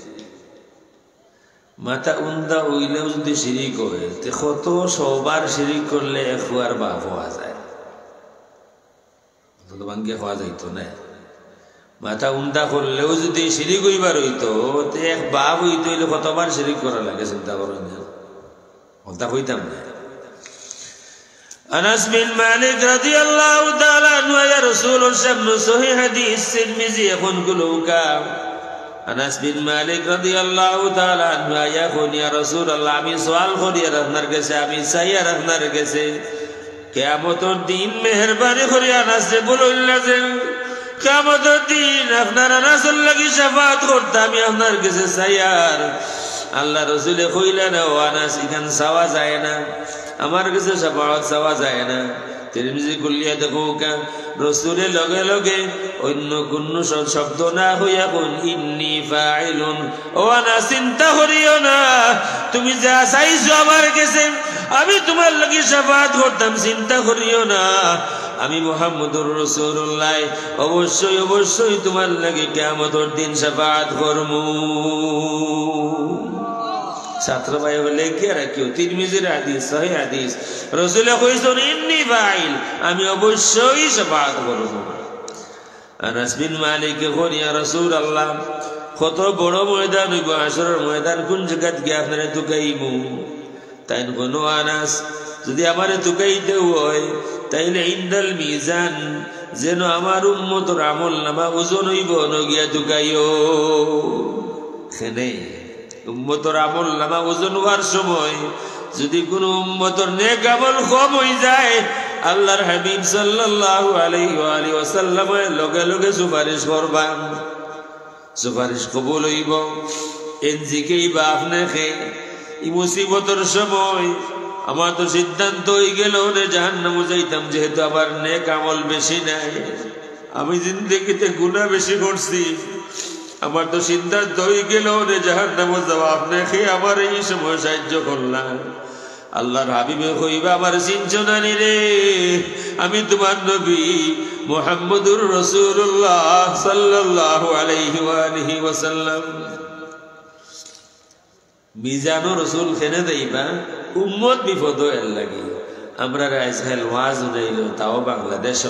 মাথা উন্দা অইলেও যুদি শিরিক অয়, তে কত শবার শিরিক করলে এক ফুয়ার বাপ অওয়া যায়। অত তো ভাঙ্গিয়া কওয়া যাইতো নায়। মাথা উন্দা করলেও যুদি শিরিক অইবার অইতো, তে এক বাপ অইতে অইলে কতবার শিরিক করা লাগে, চিন্তা করইন। অতা কইতাম না। আনাস বিন মালিক রাদিয়াল্লাহু তাআলা আনহু, ইয়া রাসূলুল্লাহ, সহি হাদিস, তিরমিজি, এখন কুলুকা। আনাস বিন মালিক রাদিয়াল্লাহু তাআলা আনহু আইয়া কইন, "ইয়া রাসূলুল্লাহ, আমি সওয়াল করিয়ার আপনার গেছে, আমি চাইয়ার আপনার গেছে, কিয়ামতর দিন মেহেরবানি করি আনাসরে বুলইন না যে, কিয়ামতর দিন আপনার আনাসর লাগি শাফাআত করতা আমি আপনার গেছে চাইয়ার।" আল্লার রসুলে কইলা না, "ও আনাস, ইখান চাওয়া যায় না, আমার গেছে শাফাআত চাওয়া যায় না।" তিরমিজি খুলিয়া দেখউক্কা, রসুলে লগে লগে অইন্য কুনু শ-, শব্দ না কইয়া কইন, "ইন্নী ফাইলুন।" ও আনাস, চিন্তা করিও না, তুমি যা চাইছো আমার গেছে, আমি তুমার লাগি শাফাআত করতাম, চিন্তা করিও না। আমি মুহাম্মদুর রাসূলুল্লাহ, অবশ্যই, অবশ্যই তুমার লাগি কিয়ামতর দিন শাফাআত করমু। ছাত্র ভাই অকল, লেখিয়া রাখিও, তিরমিজির হাদিস, সহিহ হাদিস। রসুলে কইছইন, "ইন্নী ফাইল, আমি অবশ্যই শাফাআত করমু।" আনাস বিন মালিকে কইন, "ইয়া রাসূলুল্লাহ, কত বড় ময়দান অইবো, হাশরর ময়দান, কুন জাগাত গিয়া আপনারে তুকাইমু?" তাইন কইন, "ও আনাস, যুদি আমারে তুকাইতে অয়, তাইলে ইনদাল মিজান, যেন আমার উম্মতর আমলনামা ওজন অইবো, অনো গিয়া তুকাইও।" কেনে? উম্মতর আমলনামা ওজন অওয়ার সময় যুদি কুনু উম্মতর নেক আমল কম অইযায়, আল্লাহর হাবিব সাল্লাল্লাহু আলাইহি ওয়া আলিহি ওয়াসাল্লামে লগে লগে সুপারিশ করবা, সুপারিশ কবুল অইবো। এন জিকাইবা, "আপনে কে?" ই মুসিবতর সময় আমার তো সিদ্ধান্ত অইগেলো অনে জাহান্নামো যাইতাম, যেহেতু আমার নেক আমল বেশি নাই। আমি জিন্দেগিতে গুনা বেশি করছি, আমার তো সিদ্ধান্ত অইগেলো অনে জাহান্নামো যাওয়া। আপনে কে আমারে ই সময় সাহায্য করলা? আল্লাহর হাবিবে কইবা, "আমারে চিনছো না নি রে? আমি তুমার নবী মুহাম্মদুর রাসূলুল্লাহ সাল্লাল্লাহু আলাইহি ওয়া আলিহি ওয়াসাল্লাম।" মিজানো রসুল কেনে যাইবা? উম্মত বিপদো এর লাগি। আমরারে আইজকাইল ওয়াজ হুনাইলো, তাও বাংলাদেশো।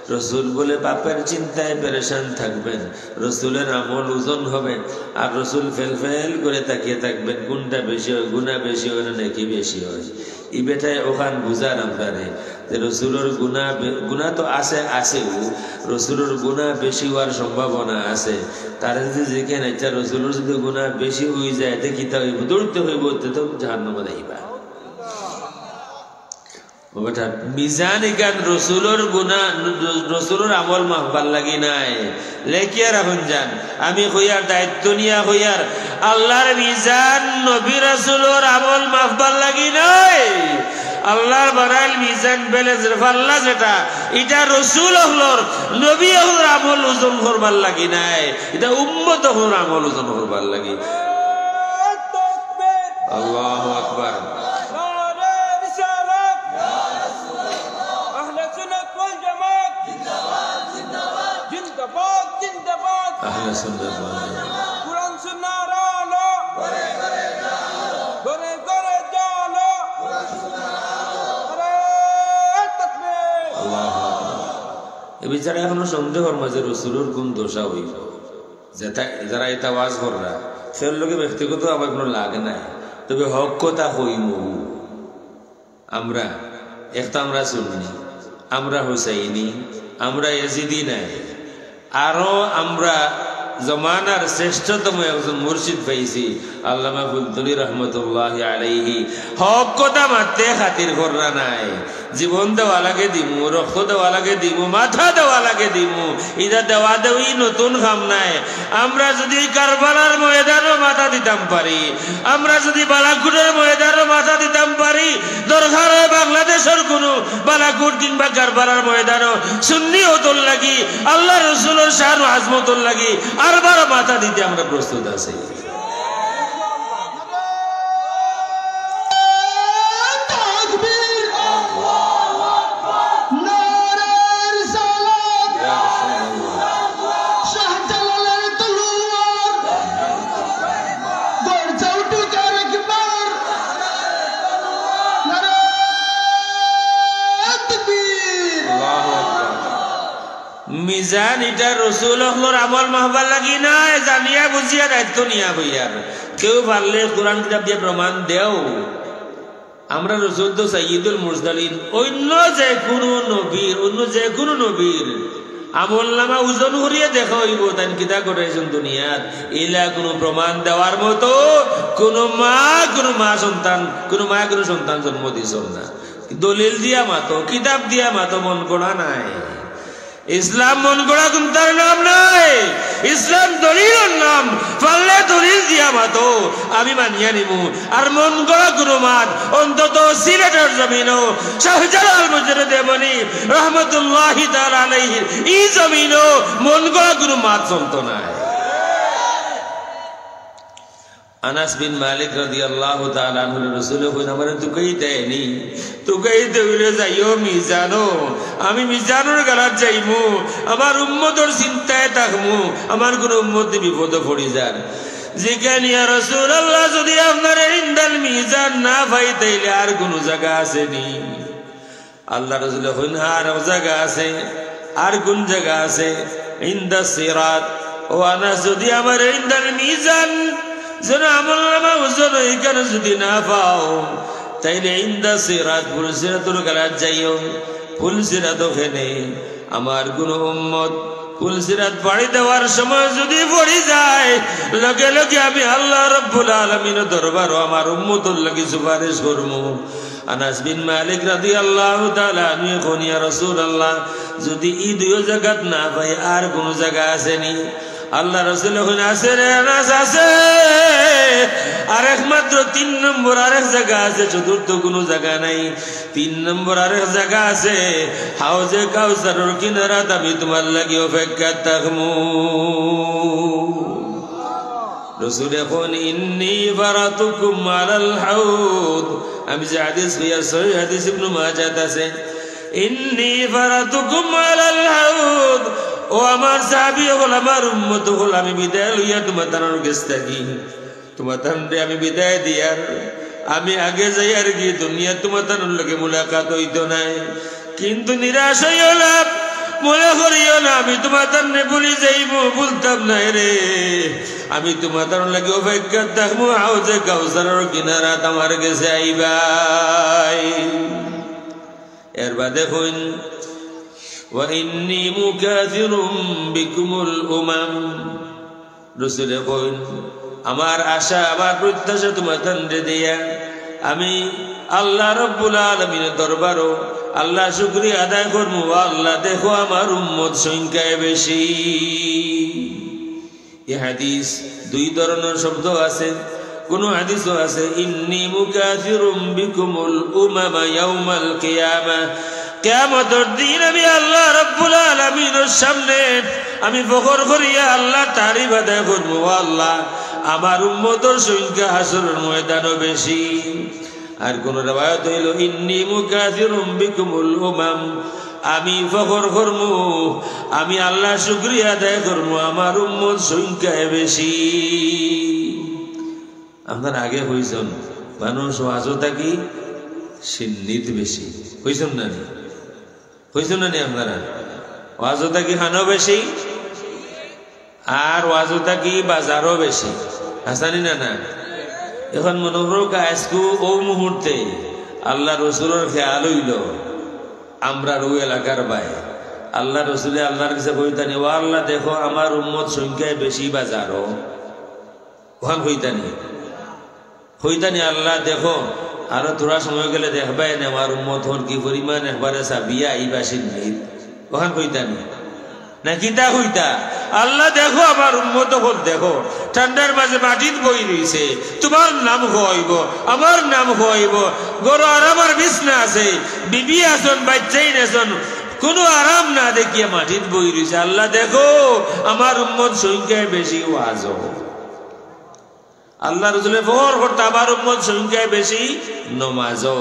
রসুল বুলে বাপের চিন্তায় পেরেশান থাকবেন, রসুলের আমল ওজন হবে, আর রসুল ফেল ফেল করে তাকিয়ে থাকবেন, কুনটা বেশি অয়, গুনা বেশি অয় না নেকি বেশি অয়। ই বেটায় অখান বুঝার আমরারে যে রসুলর গুনা বে-, গুনা তো আছে, আছেউ, রসুলর গুনা বেশি অওয়ার সম্ভাবনা আছে। তারে যুদি জিকাইন, "আইচ্ছা, রসুলর যুদি গুনা বেশি অইযায়, তে কিতা অইবো?" দৌড়তে অইবো, "তে তো জাহান্নামো যাইবা।" ও বেটা, মিজান ইখান রসুলর গুনা, রসুলর আমল মাপবার লাগি নায়। লেখিয়া রাখুন যান, আমি কইয়ার, দায়িত্ব নিয়া কইয়ার, আল্লাহর মিজান নবী রাসূলর আমল মাপবার লাগি নায়। আল্লাহর বানাইল মিজান, ব্যালেন্স, পাল্লা যেটা, ইটা রসুল অকলর, নবী অকলর আমল ওজন করবার লাগি নায়, ইটা উম্মত অকলর আমল ওজন করবার লাগি। আল্লাহু আকবার। আহলে সুন্নাত ওয়াল জামাত। জিন্দাবাদ, জিন্দাবাদ। আহলে সুন্নাত ওয়াল জামাত। কোরআন সুন্নাহর আলো। ঘরে ঘরে জ্বালো। ঘরে ঘরে জ্বালো। কোরআন সুন্নাহর আলো। নারায়ে তাকবীর। আল্লাহু আকবার। এ বিচারে এখনো সন্দেহর মাঝে রসুলর কুন দশা অইবো। যেটা, যারা ইতা ওয়াজ কররা, কেউর লগে ব্যক্তিগত আমার কুনু লাগ নাই, তবে হক কথা কইমু। আমরা, এক তো আমরা সুন্নি, আমরা হুসাইনি, আমরা এজিদি নায়, আরো আমরা জমানার শ্রেষ্ঠতম একজন মুর্শিদ পাইছি, আল্লামা ফুলতলি রহমতুল্লাহি আলাইহি। হক কথা মাততে খাতির কররা নায়, জীবন দেওয়া লাগে দিমু, রক্ত দেওয়া লাগে দিমু, মাথা দেওয়া লাগে দিমু। ইটা দেওয়া দেওয়ি নতুন কাম নায়। আমরা যুদি কারবালার ময়দানো মাথা দিতাম পারি, আমরা যুদি বালাকোটর ময়দানো মাথা দিতাম পারি, দরকার অয় বাংলাদেশর কুনু বালাকোট কিংবা কারবালার ময়দানো সুন্নি অকলর লাগি, আল্লাহর রসুলর শান ও আজমতর লাগি আরবারও মাথা দিতে আমরা প্রস্তুত আছি। তাকবীর! নারায়ে রিসালাত! শাহজালালের তলোয়ার! গর্জে উঠুক আরেকবার! নারায়ে তাকবীর! আল্লাহু আকবার। মিজান ইটা রসুল অকলর আমল মাপবার লাগি নায়, জানিয়া বুঝিয়া দায়িত্ব নিয়া কইয়ার। কেউ পারলে কোরআন কিতাব দিয়া প্রমাণ দেও। আমরা রসুল তো সাইয়্যিদুল মুরসালিন, অইন্য যে কুনু নবীর, অইন্য যে কুনু নবীর আমলনামা ওজন করিয়া দেখা অইবো, তাইন কিতা ঘটাইছইন দুনিয়াত, ইলা কুনু প্রমাণ দেওয়ার মতো কুনু মা, কুনু মা সন্তান, কুনু মায় কুনু সন্তান জন্ম দিছইন না। দলিল দিয়া মাতো, কিতাব দিয়া মাতো, মন গড়া নায়। ইসলাম মন গড়া কুন্তার নাম নায়, ইসলাম দলিলর নাম। পারলে দলিল দিয়া মাতো, আমি মানিয়া নিমু। আর মন গড়া কুনু মাত, অন্তত সিলেটর জমিনো শাহজালাল মুজাররদ ইয়ামানি রহমতুল্লাহি তাআলা আলাইহির ই জমিনো মন গড়া কুনু মাত চলতো নায়। আনাস বিন মালিক রাদিয়াল্লাহু তাআলা আনহুরে রসুলে কইন, "আমারে তুকাইতায় নি, তুকাইতে অইলে যাইও মিজানো, আমি মিজানর গালাত যাইমু, আমার উম্মতর চিন্তায় থাকমু, আমার কুনু উম্মত নি বিপদো পড়ি যার।" জিকাইন, ইয়া রাসূলুল্লাহ, যুদি আপনারে ইনদাল মিজান না পাই, তাইলে আর কুনু জাগা আছে নি? আল্লার রাসূলে কইন, হ্যাঁ, আরক জাগা আছে। আর কুন জাগা আছে? ইনদাস সিরাত। ও আনাস, যুদি আমারে ইনদাল মিজান, যেন আমলনামা ওজন অইখানো যুদি না পাও, তাইলে ইনদাস সিরাত, পুলসিরাতর গালাত যাইও। পুলসিরাত অখানে আমার কুনু উম্মত পুলসিরাত পাড়ি দেওয়ার সময় যুদি পড়ি যায়, লগে লগে আমি আল্লাহ রাব্বুল আলামিনর দরবারো আমার উম্মতর লাগি সুপারিশ করমু। আনাস বিন মালিক রাদিয়াল্লাহু তাআলা আনহু কইন, ইয়া রাসূলুল্লাহ, যুদি ই দুইও জাগাত না পাই, আর কুনু জাগা আছে নি? আল্লার রাসূলে কইন, আছে রে আনাস, আছে। আর একমাত্র তিন নম্বর আরেক জাগা আছে, চতুর্থ কুনু জাগা নাই। তিন নম্বর আরেক জাগা আছে, হাউজে কাউসারর কিনারাত আমি তুমার লাগি অপেক্ষাত থাকমু। রাসূলে কইন, ইন্নী ফারাতুকুম আলাল হাউদ। আমি যে হাদিস কইয়ার, সহিহ হাদিস, ইবনে মাজাত আছে। ইন্নী ফারাতুকুম আলাল হাউদ। ও আমার সাহাবী অকল, আমার উম্মত অকল, আমি বিদায় লইয়ার তুমাতানর গেছ থাকি। তুমাতানরে আমি বিদায় দিয়ার, আমি আগে যাইয়ার গি, দুনিয়াত তুমাতানর লগে মুলাকাত অইতো নায়। কিন্তু নিরাশ অইও না, মনে করিও না আমি তুমাতানরে ভুলি যাইমু, ভুলতাম নায় রে। আমি তুমাতানর লাগি অপেক্ষাত থাকমু, হাউজে কাউসারর কিনারাত আমার গেছে আইবায়। এর বাদে কইন, ওয়া ইন্নী মুকাসিরুম বিকুমুল উমাম। রাসূলে কইন, আমার আশা, আমার প্রত্যাশা তুমাতানরে দিয়া আমি আল্লাহ রাব্বুল আলামিনর দরবারো আল্লার শুকরিয়া আদায় করমু, ও আল্লাহ, দেখো আমার উম্মত সংখ্যায় বেশি। ই হাদিস দুই ধরনর শব্দ আছে। কুনু হাদিসো আছে, ইন্নী মুকাসিরুম বিকুমুল উমামা ইয়াউমাল কিয়ামা। কিয়ামতর দিন আমি আল্লাহ রাব্বুল আলামিনর সামনে আমি ফখর করিয়া আল্লার তারিফ আদায় করমু, ও আল্লাহ, আমার উম্মতর সংখ্যা হাশরর ময়দানো বেশি। আর কুনু রেওয়ায়াত অইলো, ইন্নী মুকাসিরুম বিকুমুল উমাম, আমি ফখর করমু, আমি আল্লার শুকরিয়া আদায় করমু, আমার উম্মত সংখ্যায় বেশি। আপনারা আগে কইছইন, মানুষ ওয়াজো থাকি শিন্নিত বেশি। কইছইন না নি? কইছইন না নি আপনারা? ওয়াজো থাকি খানো বেশি, আর ওয়াজো থাকি বাজারও বেশি। হাছা নি না, না? এখন মনো করউক্কা আইজকু অউ মুহূর্তে আল্লার রসুলর খেয়াল অইলো, আমরার অউ এলাকার বায়। আল্লার রসুলে আল্লার গেছে কইতা নি, ও আল্লাহ, দেখো আমার উম্মত সংখ্যায় বেশি বাজারও। অখান কইতা নি? কইতা নি, আল্লাহ দেখো, আরো থুড়া সময় গেলে দেখবায় নে আমার উম্মত অকল কি পরিমাণ একবারে ছাপিয়া আইবা শিন্নিত। অখান কইতা নি? না কিতা কইতা? আল্লাহ দেখো আমার উম্মত অকল দেখো, ঠান্ডার মাঝে মাটিত বই রইছে, তুমার নাম কওয়া অইবো, আমার নাম কওয়া অইবো, ঘরো আরামর বিছনা আছে, বিবি আছইন, বাইচ্চাইন আছইন, কুনু আরাম না দেখিয়া মাটিত বই রইছে। আল্লাহ দেখো আমার উম্মত সংখ্যায় বেশি ওয়াজো। আল্লার রসুলে ফখর করতা, আমার উম্মত সংখ্যায় বেশি নমাজো।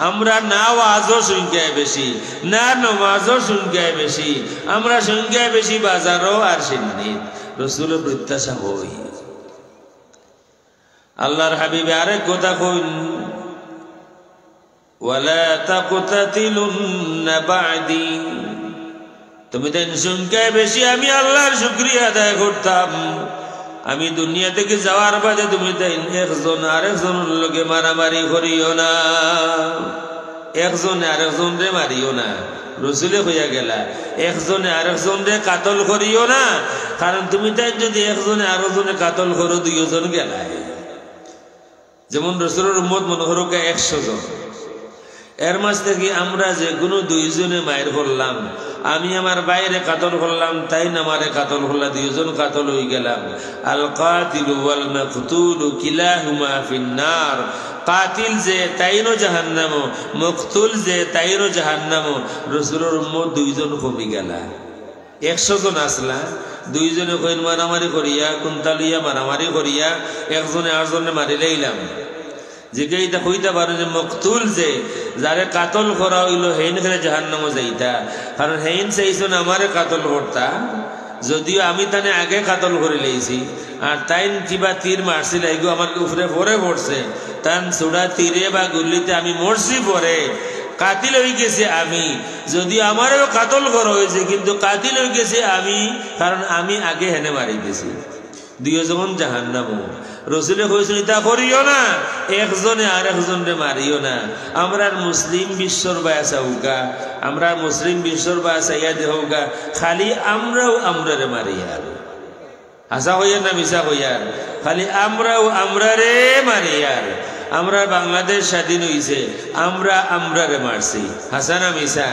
আমরা না ওয়াজো সংখ্যায় বেশি, না নমাজো সংখ্যায় বেশি, আমরা সংখ্যায় বেশি বাজারো আর শিন্নিত। রসুলর প্রত্যাশা অই। আল্লার হাবিবে আরেক কথা কইন, ওয়ালা তাকতাতিলুন্না বা'দি। তুমিতাইন সংখ্যায় বেশি, আমি আল্লার শুকরিয়া আদায় করতাম। আমি দুনিয়া থাকি যাওয়ার বাদে তুমিতাইন একজন আরেকজনর লগে মারামারি করিও না, একজনে আরেকজনরে মারিও না। রসুলে কইয়া গেলা, একজনে আরেকজনরে কাতল করিও না, কারণ তুমিতাইন যুদি একজনে আরেকজনরে কাতল করো, দুইওজন গেলায়। যেমন রসুলর উম্মত মনো করউক্কা একশো জন, এর মাঝ থাকি আমরা যেকুনু দুইজনে মাইর করলাম, আমি আমার ভাইরে কাতল করলাম, তাইন আমারে কাতল করলা, দুইজন কাতল অইগেলাম। আল কাতিলু ওয়াল মাকতুলু কিলাহুমা ফিন্নার। কাতিল যে, তাইনও জাহান্নামো, মকতুল যে, তাইনও জাহান্নামো। রসুলর উম্মত দুইজন কমিগেলা। একশো জন আছলা, দুইজনে কইন মারামারি করিয়া, কুন্তা লইয়া মারামারি করিয়া, একজনে আরজনরে মারিলাইলাম। জিকাইতা কইতা পারো যে মকতুল যে, যারে কাতল করা অইলো, হেইন কেনে জাহান্নামো যাইতা? কারণ হেইন চাইছইন আমারে কাতল করতা, যদিও আমি তানে আগে কাতল করি লাইছি, আর তাইন কিবা তীর মারছিল, ইগু আমার উপরে পরে পড়ছে, তান ছুড়া তীরে বা গুল্লিতে আমি মরছি পরে, কাতিল অইগেছি আমি। যদিও আমারেও কাতল করা অইছে, কিন্তু কাতিল অইগেছি আমি, কারণ আমি আগে হেনে মারি দিছি। দুইজন জাহান্নামো। রসুলে কইছইন, "ইতা করিও না, একজনে আরেকজনরে মারিও না।" আমরার মুসলিম বিশ্বর বায় চাউক্কা, আমরার মুসলিম বিশ্বর বায় চাইয়া দেখউক্কা, খালি আমরাও আমরারে মারিয়ার। হাছা কইয়ার না মিছা কইয়ার? খালি আমরাও আমরারে মারিয়ার। আমরার বাংলাদেশ স্বাধীন অইছে, আমরা আমরারে মারছি। হাছা না মিছা?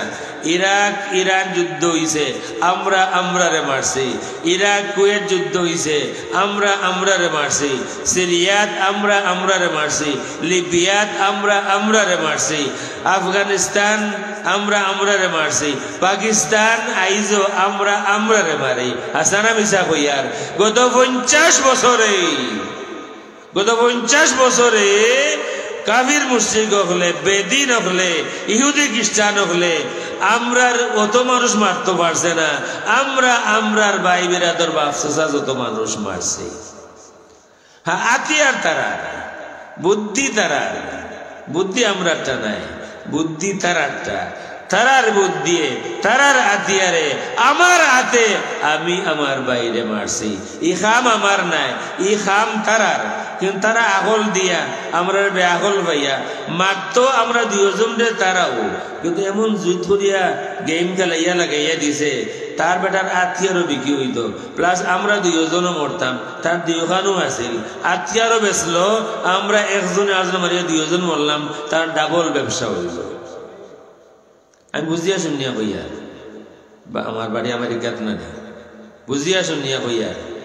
ইরাক ইরান যুদ্ধ অইছে, আমরা আমরারে মারছি। ইরাক কুয়েত যুদ্ধ অইছে, আমরা আমরারে মারছি। সিরিয়াত আমরা আমরারে মারছি, লিবিয়াত আমরা আমরারে মারছি, আফগানিস্তান আমরা আমরারে মারছি, পাকিস্তান আইজও আমরা আমরারে মারি। হাছা না মিছা কইয়ার? গত পঞ্চাশ বছরে, গত পঞ্চাশ বছরে কাফির মুশরিক অকলে, বেদিন অকলে, ইহুদি খ্রিস্টান অকলে আমরার অত মানুষ মারতো পারছে না। আমরা আমরার ভাই বিরাদর বাপ চাচা যত মানুষ মারছি। হ্যাঁ, আতিয়ার তারার, বুদ্ধি তারার, বুদ্ধি আমরারটা নায়, বুদ্ধি তারারটা। তারার বুদ্ধিয়ে, তারার আতিয়ারে, আমার আতে আমি আমার ভাইরে মারছি। ই কাম আমার নায়, ই কাম তারার। কিন্তু তারা আকল দিয়া, আমরারে বেআকল পাইয়া মারতো আমরা দুইজনরে তারাও। কিন্তু এমন জুত করিয়া গেম খেলাইয়া লাগাইয়া দিছে, তার বেটার আতিয়ারও বিক্রি অইতো। Plus আমরা দুইজনও মরতাম, তার দুইখানও আছিল। আতিয়ারও বেচলো, আমরা একজনে আরেকজনে মারিয়া দুইজন মরলাম, তার double ব্যবসা অইলো। আমি বুঝিয়া শুনিয়া কইয়ার, বা আমার বাড়ি আমেরিকাত না নি, বুঝিয়া শুনিয়া কইয়ার।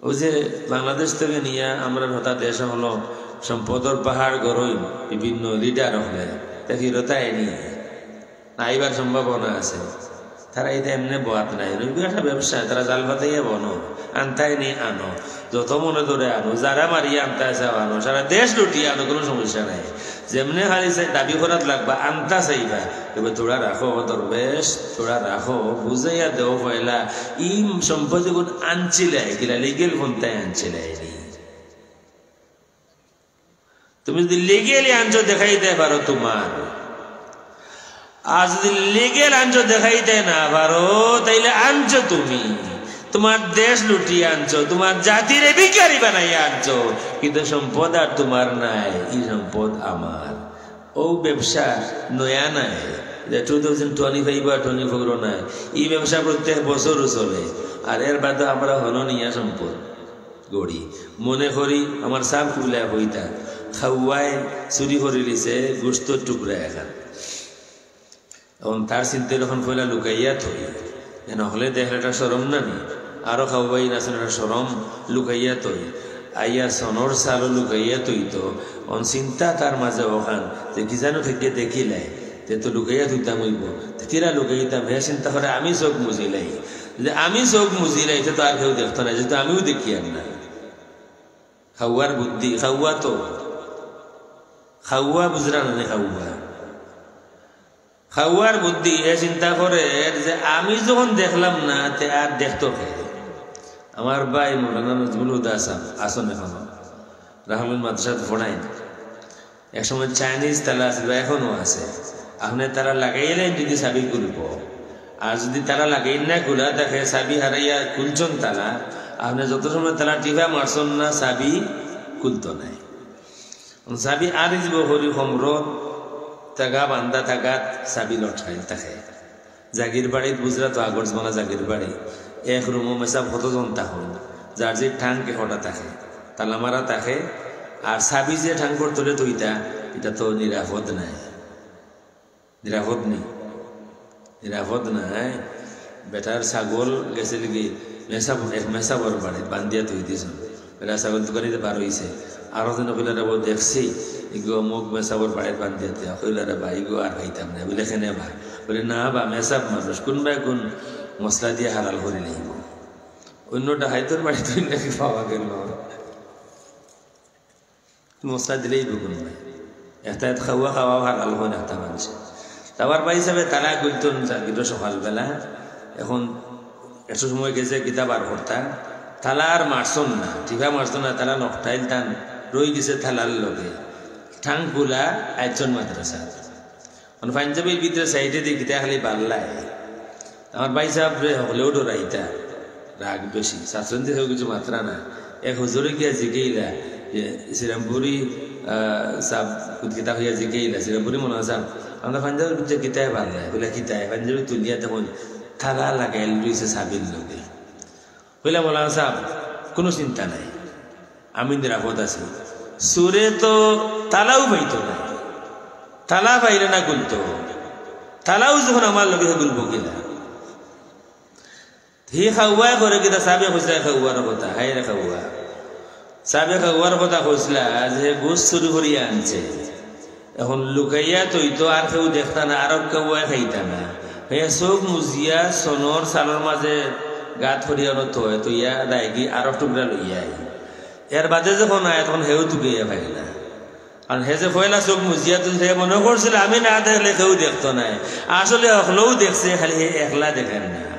অউ যে বাংলাদেশ থাকি নিয়া আমরার হতা দেশ অকলো সম্পদর পাহাড় গড়ইন বিভিন্ন leader অকলে, তে ফিরত আইনি, আইবার সম্ভাবনা আছে। তারা ইতা এমনে বওয়াত নায়, রইবো একটা ব্যবসা, তারা জাল পাতাইয়া বনো, আনতায় নি আনো, যত মনে ধরে আনো, যারা মারিয়া আনতায় চাও আনো, সারা দেশ লুটিয়া আনো, কুনু সমস্যা নাই। যেমনে খালি চাই দাবি করাত লাগবা, আনতা চাইবা, তবে থুড়া রাখো দরবেশ, থুড়া রাখো, বুঝাইয়া দেও পয়লা, ই সম্পদ ইগুন আনছিলায় কিলা, legal পন্থায় আনছিলায় নি? তুমি যদি legally আনছো দেখাইতায় পারো তুমার, আর যদি legal আনছো দেখাইতায় না পারো, তাইলে আনছো তুমি, তুমার দেশ লুটিয়া আনছো, তুমার জাতিরে ভিখারি বানাইয়া আনছো, কিন্তু সম্পদ আর তুমার নায়, ই সম্পদ আমার। অউ ব্যবসা নয়া নায়, ইটা two thousand twenty five বা twenty four ও নায়, ই ব্যবসা প্রত্যেক বছরও চলে। আর এর বাদে আমরা হনো নিয়া সম্পদ গড়ি। মনে করি আমার সাব কুবলায় কইতা, খাওয়ায় চুরি করিলিছে গোস্তর টুকরা এখান। অখন তার চিন্তা অখন পয়লা লুকাইয়া থই, এন অকলে দেখলে এটা শরম না নি? আরো খাওয়াই না শুনে এটা শরম, লুকাইয়া থই। আইয়া সনর সালো লুকাইয়া থইতো, অন চিন্তা তার মাঝে অখান, যে কি জানো থেকে দেখিলাই, তে তো লুকাইয়া থইতাম অইবো। তে কিলা লুকাইতাম, হে চিন্তা করে আমি চোখ মুজিলাই। যে আমি চোখ মুজিলাই, তে তো আর কেউ দেখতো না, যেহেতু আমিও দেখিয়ার না। খাওয়ার বুদ্ধি, খাওয়া তো। খাওয়া বুঝরা না নি, খাওয়া। খাওয়ার বুদ্ধি, এ চিন্তা করের যে আমি যখন দেখলাম না, তে আর দেখতো কে? আমার ভাই মৌলানা নজমুল হুদা সাব আছইন এখনো, রাহুলগঞ্জ মাদ্রাসাত পড়াইন। এক সময় Chinese তালা আছিল, এখনো আছে। আপনে তালা লাগাইলে যদি চাবি খুলবো, আর যদি তালা লাগাইন না, খুলা থাকে, চাবি হারাইয়া খুলছন তালা, আপনে যত সময় তালা টিপা মারছন না, চাবি খুলতো নায়। চাবি আরি যিবো করি কমরো, তাগা বান্ধা তাগাত চাবি লটকাইল থাকে। জাগির বাড়িত বুঝরা তো আগর জমানা জাগির বাড়ি, এক রুমো মেসাব কতজন থাকইন, যার যে ঠাং একটা থাকে, তালা মারা থাকে, আর চাবি যে ঠাংর তলে থইতা, ইটা তো নিরাপদ নায়। নিরাপদ নি? নিরাপদ নায়। বেটার ছাগল গেছিলগি মেসাব, এক মেসাবর বাড়িত বান্ধিয়া থই দিছইন। বেটার ছাগল দোকানিতে বার অইছে। আরো দিন কইলা, "রে বা দেখছি, ইগু অমুক মেসাবর বাড়িত বান্ধিয়া থইয়া।" কইলা, "রে বা, ইগু আর পাইতাম না।" বুলে, "কেনে বা?" বুলে, "না বা, মেসাব মানুষ, কুনবায় কুন মশলা দিয়া হালাল করি লাইবো।" অন্য ডাকাইতর বাড়িত নাকি পাওয়া গেল। মশলা দিলেই বেগুন নাই। একটা খাওয়া খাওয়া হালাল অয় না, একটা মানুষে। তারপর ভাই সাহেব তালা খুলতন জাগিত সকালবেলা, এখন একটু সময় গেছে, কিতা বার করতা, তালা আর মারছইন না, টিপা মারছইন না, তালা নকটাইল তান রই গেছে তালার লগে। ঠাং খুলা আইছইন মাদ্রাসাত। মানে পাঞ্জাবির ভিতরে সাইডে দি কিতা খালি বাল্লায়। আমার ভাইসাবরে হকলেও ডরাইতা, রাগ বেশি। ছাত্রছাত্রী কেউ কিছু মাতরা না। এক হুজুরে গিয়া জিকাইলা যে শ্রীরামপুরি, আহ, সাব কিতা কইয়া জিকাইলা, শ্রীরামপুরি মৌলানা সাব, আমরা পাঞ্জাবির ভিতরে কিতায় বাল্লায়? বলে, "কিতায়?" পাঞ্জাবি তুলিয়া দেখইন, তালা লাগাইল রইছে চাবির লগে। কইলা, "মৌলানা সাব, কুনু চিন্তা নাই, আমি নিরাপদ আছি। চুরে তো তালাও পাইতো না, তালা পাইলে না খুলতো, তালাও যখন আমার লগে, হে খুলবো কিলা?" হি খাওয়ায় করে কিতা, সাবে কইছলা খাওয়ার কথা, হায় রে খাওয়া। সাবে খাওয়ার কথা কইছলা যে হে গোস্ত চুরি করিয়া আনছে। এখন লুকাইয়া থইতো, আর কেউ দেখতা না, আরক কেউ খাইতা না। হে চোখ মুজিয়া সোনর চালর মাঝে গাত করিয়া অনো থয়, থইয়া দায়গি আরক টুকরা লইয়া আই। এর বাদে যখন আয়, তখন হেও তুকাইয়া পায় না। আর হে যে পয়লা চোখ মুজিয়া থইছে, হে মনো করছিল, আমি না দেখলে কেউ দেখতো নায়। আসলে হকলেও দেখছে, খালি হে একলা দেখের না।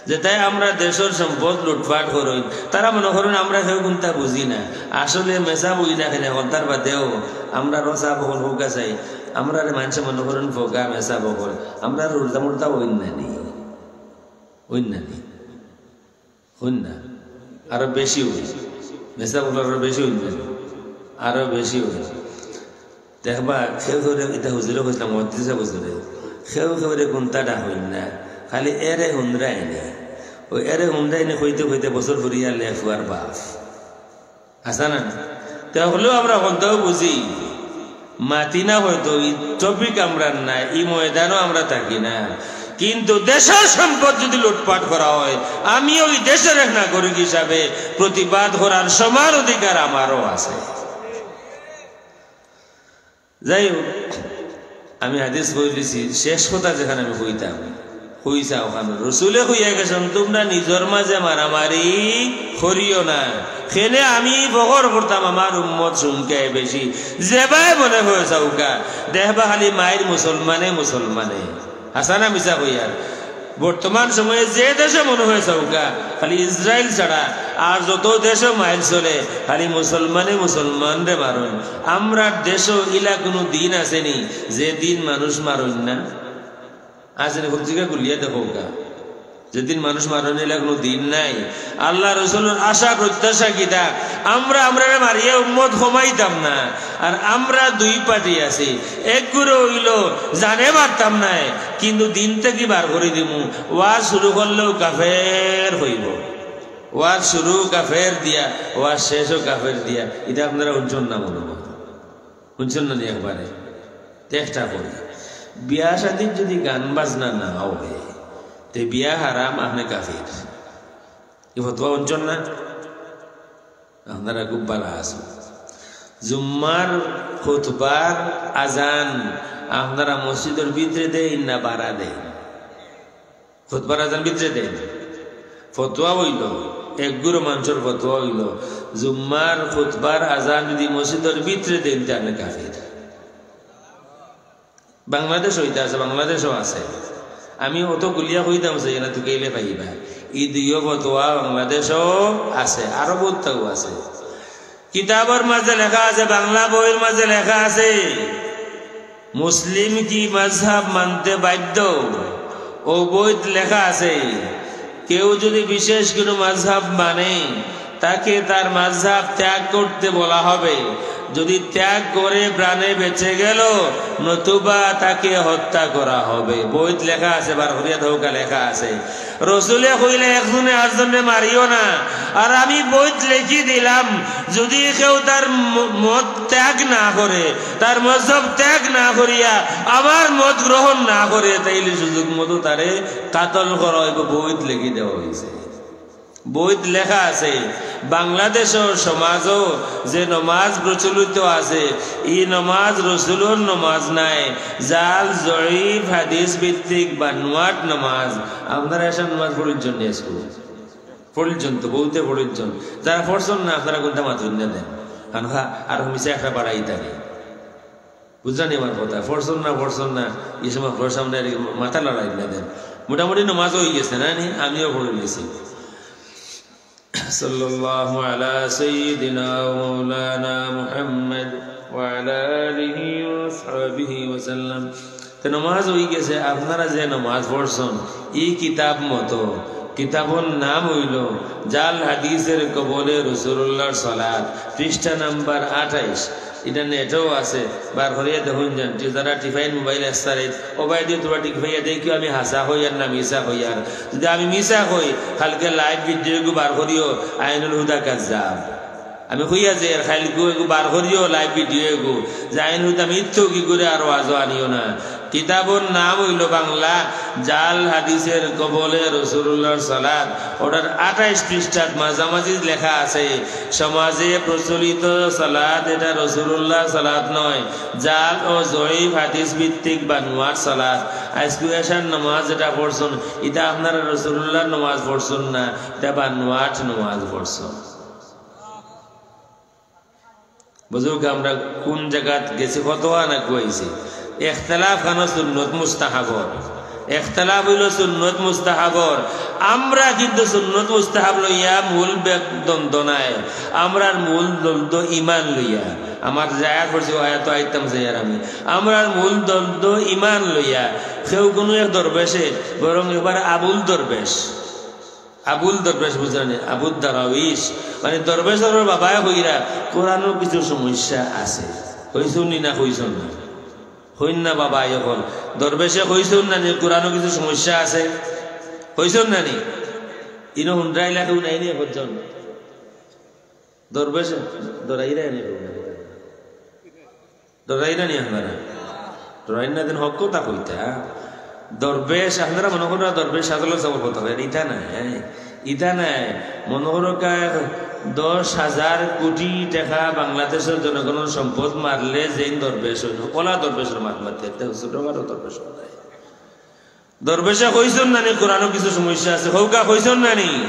যেতায় আমরার দেশর সম্পদ লুটপাট করইন, তারা মনো করইন আমরা কেউ কুন্তা বুঝি না। আসলে মেসাব অই না কেনে, হকলতার বাদেও আমরার সাব অকল হউক্কা চাই। আমরারে মানষে মনো করইন ফোকা মেসাব অকল। আমরা উল্টা মুল্টা অইন না নি? অইন না নি? অইন না? আরো বেশি অইন। মেসাব অকল আরো বেশি অইন না নি? আরো বেশি অইন। দেখবা, কেউ কেউরে, ইটা হুজুরে কইছলা, মুহাদ্দিস হুজুরে, কেউ কেউরে কুন্তা ডাকইন না, খালি এরে হুনরায়নি। অউ এরে হুনরায়নি কইতে কইতে বছর ফুরিয়া লে ফুয়ার বাপ। আছে না? তে হকলেও আমরা কুন্তাও বুঝি, মাতি না হয়তো, ই topic আমরার না, ই ময়দানও আমরা থাকি না। কিন্তু দেশর সম্পদ যদি লুটপাট করা হয়, আমিও ই দেশর এক নাগরিক হিসাবে প্রতিবাদ করার সমান অধিকার আমারও আছে। যাই হোক, আমি হাদিস কইলিছি, শেষ কথা যেখান আমি কইতাম, কইছা অখান, রসুলে কইয়া গেছইন, "তুমরা নিজর মাঝে মারামারি করিও না।" কেনে আমি ফখর করতাম, আমার উম্মত সংখ্যায় বেশি, যেবায় মনে হয় চাউক্কা, দেখবা খালি মাইর মুসলমানে মুসলমানে। হাছা না মিছা কইয়ার? বর্তমান সময়ে যে দেশো মনে হয় চাউক্কা, খালি ইসরায়েল ছাড়া আর যত দেশো মাইর চলে, খালি মুসলমানে মুসলমানরে মারইন। আমরার দেশো ইলা কুনু দিন আছে নি যে দিন মানুষ মারইন না? আছে নি? পত্রিকা খুলিয়া দেখউক্কা, যে দিন মানুষ মারইন না, ইলা কুনু দিন নাই। আল্লার রসুলর আশা প্রত্যাশা কিতা? আমরা আমরারে মারিয়া উম্মত কমাইতাম না। আর আমরা দুই পার্টি আছি, এক গুরু অইলো জানে মারতাম নায়, কিন্তু দিন থাকি বার করি দিমু। ওয়াজ শুরু করলেও কাফের কইবো, ওয়াজ শুরু কাফের দিয়া, ওয়াজ শেষও কাফের দিয়া। ইটা আপনারা হুনছইন না মনো হয়? হুনছইন না নি একবারে? চেষ্টা করি। বিয়া শাদিত যদি গান বাজনা না অয়, তে বিয়া হারাম, আপনে কাফির। ই ফতোয়া হুনছইন না? আপনারা খুব ভালা আছইন। জুম্মার খুতবার আজান আপনারা মসজিদর ভিতরে দেইন না বারা দেইন? খুতবার আজান ভিতরে দেইন। ফতোয়া অইলো, এক গুরু মানষর ফতোয়া অইলো, জুম্মার খুতবার আজান যদি মসজিদর ভিতরে দেইন, তে আপনে কাফির। বাংলাদেশো ইটা আছে, বাংলাদেশো আছে। আমি অত গুলিয়া কইতাম চাই না, তুকাইলে পাইবা। ই দুইও ফতোয়া বাংলাদেশো আছে, আরো বউততাও আছে। কিতাবর মাঝে লেখা আছে, বাংলা বইর মাঝে লেখা আছে, মুসলিম কি মাযহাব মানতে বাধ্য? অউ বইত লেখা আছে, কেউ যদি বিশেষ কোনো মাযহাব মানে, তাকে তার মাযহাব ত্যাগ করতে বলা হবে। যদি ত্যাগ করে প্রাণে বেঁচে গেল, নতুবা তাকে হত্যা করা হবে। বইত লেখা আছে, বার করিয়া দেখউক্কা, লেখা আছে। রসুলে কইলা, "একজনে আরজনরে মারিও না।" আর আমি বইত লেখি দিলাম, যদি কেউ তার ম-, মত ত্যাগ না করে, তার মজহব ত্যাগ না করিয়া আমার মত গ্রহণ না করে, তাইলে সুযোগ মতো তারে কাতল করা অইবো। বইত লেখি দেওয়া অইছে। বইত লেখা আছে, বাংলাদেশর সমাজো যে নমাজ প্রচলিত আছে, ই নমাজ রসুলর নমাজ নায়, জাল, জয়ীফ, হাদিস ভিত্তিক বানোয়াট নমাজ। আপনারা এশার নমাজ পড়িছইন নি আইজকু? পড়িছইন তো, বউতে পড়িছইন। যারা পড়ছইন না, আপনারা কুন্তা মাতইন না দেন। কারণ হা, আর মিছা একটা বাড়াই থাকে। বুঝরা নি আমার কথা? পড়ছইন না, পড়ছইন না, ই সময় ঘরর সামনে আর মাথা লড়াই না দেন। মোটামুটি নমাজ অই গেছে না নি? আমিও পড়ি গেছি। সাল্লাল্লাহু আলা সাইয়্যিদিনা ওয়া মাওলানা মুহাম্মদ ওয়া আলা আলিহি ওয়া সাহবিহি ওয়া সাল্লাম। তে নমাজ অই গেছে, আপনারা যে নমাজ পড়ছন, ই কিতাব মতো, কিতাবর নাম অইলো জাল হাদিসের কবলে রসুলুল্লাহর সালাত, পৃষ্ঠা নাম্বার আঠাইশ। ইটা নেটেও আছে, বার করিয়া দেখইন যান। টি-, যারা টিফাইন মোবাইল আস্তারে, ওবায়দি তোরা টিফাইয়া দেখিও আমি হাছা কইয়ার না মিছা কইয়ার। যদি আমি মিছা কই, কালকে live video গু বার করিও, আইনুল হুদা কাজ্জাব। আমি কইয়া যে এর কালকে এগু বার করিও live video এগু, যে আইনুল হুদা মিথ্যুক, ইগুরে আর ওয়াজো আনিও না। কিতাবর নাম অইলো বাংলা জাল হাদিসের কবলে রসুলুল্লাহর সালাত। ওটার আঠাইশ পৃষ্ঠাত মাঝামাঝি লেখা আছে, সমাজে প্রচলিত সালাত এটা রসুলুল্লাহর সালাত নয়, জাল ও জয়ীফ হাদিস ভিত্তিক বানোয়াট সালাত। আইজকু এশার নমাজ যেটা পড়ছন, ইটা আপনারা রসুলুল্লাহর নমাজ পড়ছন না, ইটা বানোয়াট নমাজ পড়ছন। বুঝুক আমরা কুন জাগাত গেছি, কতখান আগুয়াইছি। ইখতিলাফ খানো সুন্নত মুস্তাহাবর, ইখতিলাফ অইলো সুন্নত মুস্তাহাবর। আমরা কিন্তু সুন্নত মুস্তাহাব লইয়া মূল বে-, দ্বন্দ্ব নাই, আমরার মূল দ্বন্দ্ব ইমান লইয়া। আমার জায়াত পড়ছি, ও আয়াত আইতাম যাইয়ার আমি। আমরার মূল দ্বন্দ্ব ইমান লইয়া। কেউ কুনু এক দরবেশে, বরং এবার আবুল দরবেশ, আবুল দরবেশ বুঝরা নি, আবুদ দারাউইশ, মানে দরবেশর বাবায় কইরা কোরআনো কিছু সমস্যা আছে। কইছইন নি না কইছইন না? কইন না বাবা, এখন দরবেশে কইছইন না নি কোরআনো কিছু সমস্যা আছে? কইছইন না নি? ইনো হুনরাইলা কেউ নাই নি এখন? দরবেশে ডরাইরা নি? ডরাইরা নি আপনারা? ডরাইন না, দিন হক কথা কইতা। দরবেশ, আপনারা মনো কররা দরবেশ শাহজালাল সাবর কথা কইন, ইতা নায়, হ্যাঁ? ইতা নায়। মনো করউক্কা দশ হাজার কোটি টেকা বাংলাদেশর জনগণর সম্পদ মারলে যেইন দরবেশ অইন, অলা দরবেশর মাত মাতি, একটা ছোটখাটো দরবেশ নায়। দরবেশে কইছইন না নি কোরআনো কিছু সমস্যা আছে? কউক্কা, কইছইন না নি?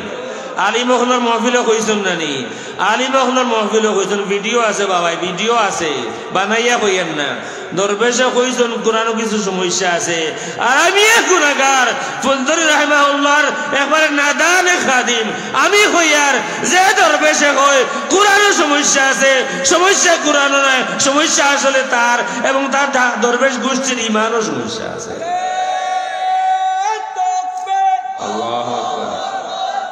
আলিম অকলর মহফিলো কইছইন না নি? আলিম অকলর মহফিলো কইছইন, video আছে বাবাই, video আছে, বানাইয়া কইয়েন না। দরবেশে কইছইন কোরআনো কিছু সমস্যা আছে। আর আমি এক গুনাহগার, ফুলতলি রাহিমাহুল্লাহর একবারে নাদানে খাদিম, আমি কইয়ার যে দরবেশে কয় কোরআনো সমস্যা আছে, সমস্যা কোরআনো নায়, সমস্যা আসলে তার এবং তার ধা-, দরবেশ গোষ্ঠীর ইমানো সমস্যা আছে। আল্লাহু আকবার।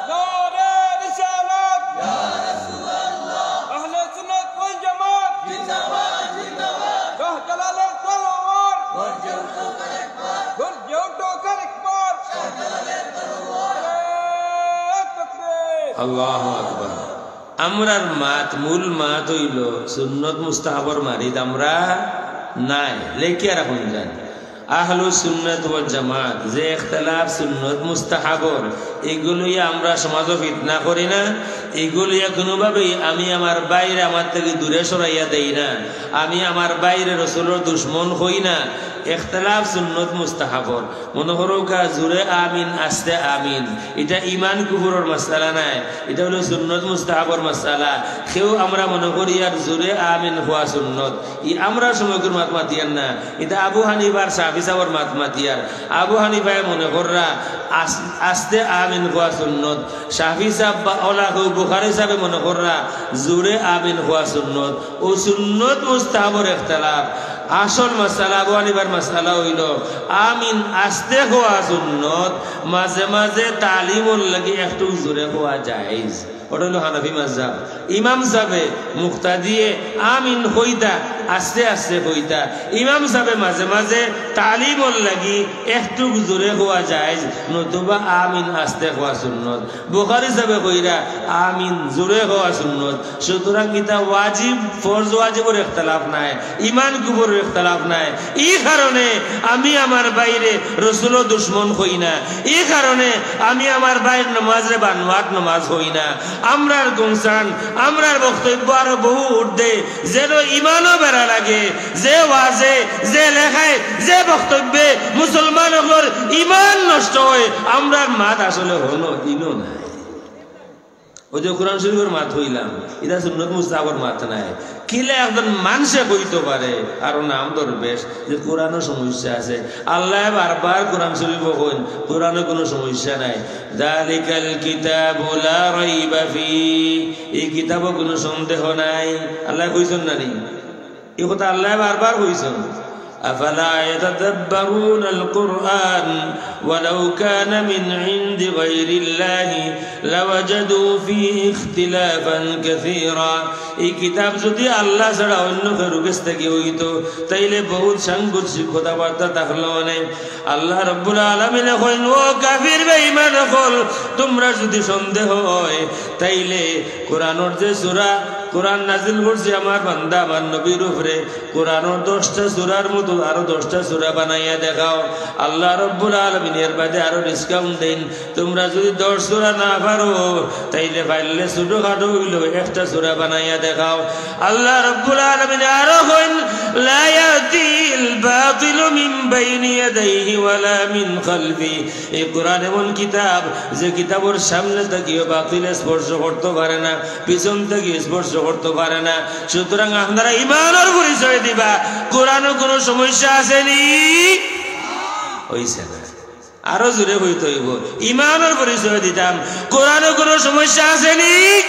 নারায়ে রিসালাত। ইয়া রাসূলুল্লাহ। আহলে সুন্নাত ওয়াল জামাত। জিন্দাবাদ, জিন্দাবাদ। শাহজালালের তলোয়ার। গর্জে উঠুক আরেকবার। গর্জে উঠুক আরেকবার। শাহজালালের তলোয়ার। নারায়ে তাকবীর। আল্লাহু আকবার। আমরার মাত, মূল মাত অইলো সুন্নত মুস্তাহাবর মারিত আমরা নায়, লেখিয়া রাখুন যান। আহলুস সুন্নাত ওয়াল জামাত যে ইখতিলাফ সুন্নত মুস্তাহাবর, ইগু লইয়া আমরা সমাজো ফিতনা করি না, ইগু লইয়া কুনুভাবেই আমি আমার ভাইরে আমার থাকি দূরে সরাইয়া দেই না, আমি আমার ভাইরে রসুলর দুশমন কই না। ইখতিলাফ সুন্নত মুস্তাহাবর। মনো করউক্কা জুরে আমিন, আস্তে আমিন, ইটা ইমান কুফুরর মাসআলা নায়, ইটা অইলো সুন্নত মুস্তাহাবর মাসআলা। কেউ আমরা মনো করিয়ার জুরে আমিন কওয়া সুন্নত, ই আমরার সময়কুর মাত মাতিয়ার না, ইটা আবু হানিফার শাফি সাবর মাত মাতিয়ার। আবু হানিফায় মনো কররা আস-, আস্তে আমিন কওয়া সুন্নত, শাফি সাব বা অলা কেউ বুখারী সাবে মনো কররা জুরে আমিন কওয়া সুন্নত। অউ সুন্নত মুস্তাহাবর ইখতিলাফ। আসল মাসআলা, আবু হানিফার মাসআলা অইলো, আমিন আস্তে কওয়া সুন্নত, মাঝে মাঝে তালিমর লাগি একটু জুরে কওয়া জায়েজ। ওটা অইলো হানাফি মাযহাব। ইমাম সাবে মুক্তাদিয়ে আমিন কইতা, আস্তে আস্তে কইতা। ইমাম সাবে মাঝে মাঝে তালিমর লাগি একটু জুরে কওয়া জায়েজ, নতুবা আমিন আস্তে কওয়া সুন্নত। বুখারী সাবে কইরা আমিন জুরে কওয়া সুন্নত। সুতরাং ইটা ওয়াজিব, ফরজ ওয়াজিবর ইখতিলাফ নায়, ইমান কুফুরর ইখতিলাফ নায়। ই কারণে আমি আমার ভাইরে রসুলর দুশমন কই না, ই কারণে আমি আমার ভাইর নমাজরে বানোয়াট নমাজ কই না। আমরার গুঞ্জান, আমরার বক্তব্য আরো বহু ঊর্ধ্বে, যেন ইমানও বেড়া লাগে। যে ওয়াজে, যে লেখায়, যে বক্তব্যে মুসলমান অকলর ইমান নষ্ট অয়, আমরার মাত আসলে হনো ইনো নায়। ওই যে কোরআন শরীফর মাত কইলাম, ইটা সুন্নত মুস্তাহাবর মাত নায়। কিলা একজন মানষে কইতো পারে, আরো নাম দরবেশ, যে কোরআনো সমস্যা আছে। আল্লায় বারবার কোরআন শরীফো কইন, কোরআনো কুনু সমস্যা নাই। যালিকাল কিতাবু লা রাইবা ফি, এই কিতাবো কুনু সন্দেহ নাই। আল্লায় কইছইন না নি? এই কথা আল্লায় বারবার কইছইন। আফালা ইয়াতাদাব্বারুনাল কুরআন ওয়ালাউ কানা মিন ইনদি গায়রিল্লাহি লাওয়াজাদু ফিহি ইখতিলাফান কাসীরা। এই কিতাব যুদি আল্লাহ ছাড়া অইন্য কেউর গেছ থাকি অইতো, তাইলে বউত সাংঘর্ষিক কথাবার্তা থাকলো অনে। আল্লাহ রাব্বুল আলামিনে কইন, "ও কাফির বেঈমান অকল, তুমরার যুদি সন্দেহ অয়, তাইলে কোরআনর যে সূরা, কোরআন নাজিল করছি আমার বান্দা, আমার নবীর উপরে, কোরআনর দশটা সূরার মতো আরো দশটা সূরা বানাইয়া দেখাও।" আল্লাহ রাব্বুল আলামিন এর বাদে আরো discount দেইন, তুমরা যুদি দশ সূরা না পারো, তাইলে পারলে ছোটখাটো অইলো একটা সূরা বানাইয়া দেখাও। আল্লাহ রাব্বুল আলামিন আরো কইন, "লা ইয়াতিল বাতিলু মিন বাইনি ইয়াদাইহি ওয়ালা মিন খালফি।" এই কোরআন এমন কিতাব, যে কিতাবর সামনে থাকিও বাতিলে স্পর্শ করতো পারে না, পিছন থাকিও স্পর্শ করতো পারে না। সুতরাং আপনারা ইমানর পরিচয় দিবা, কোরআনো কুনু সমস্যা আছে নি? অইছে না। আরো জোরে কইতে অইবো, ইমানর পরিচয় দিতাম, কোরআনো কুনু সমস্যা আছে নি?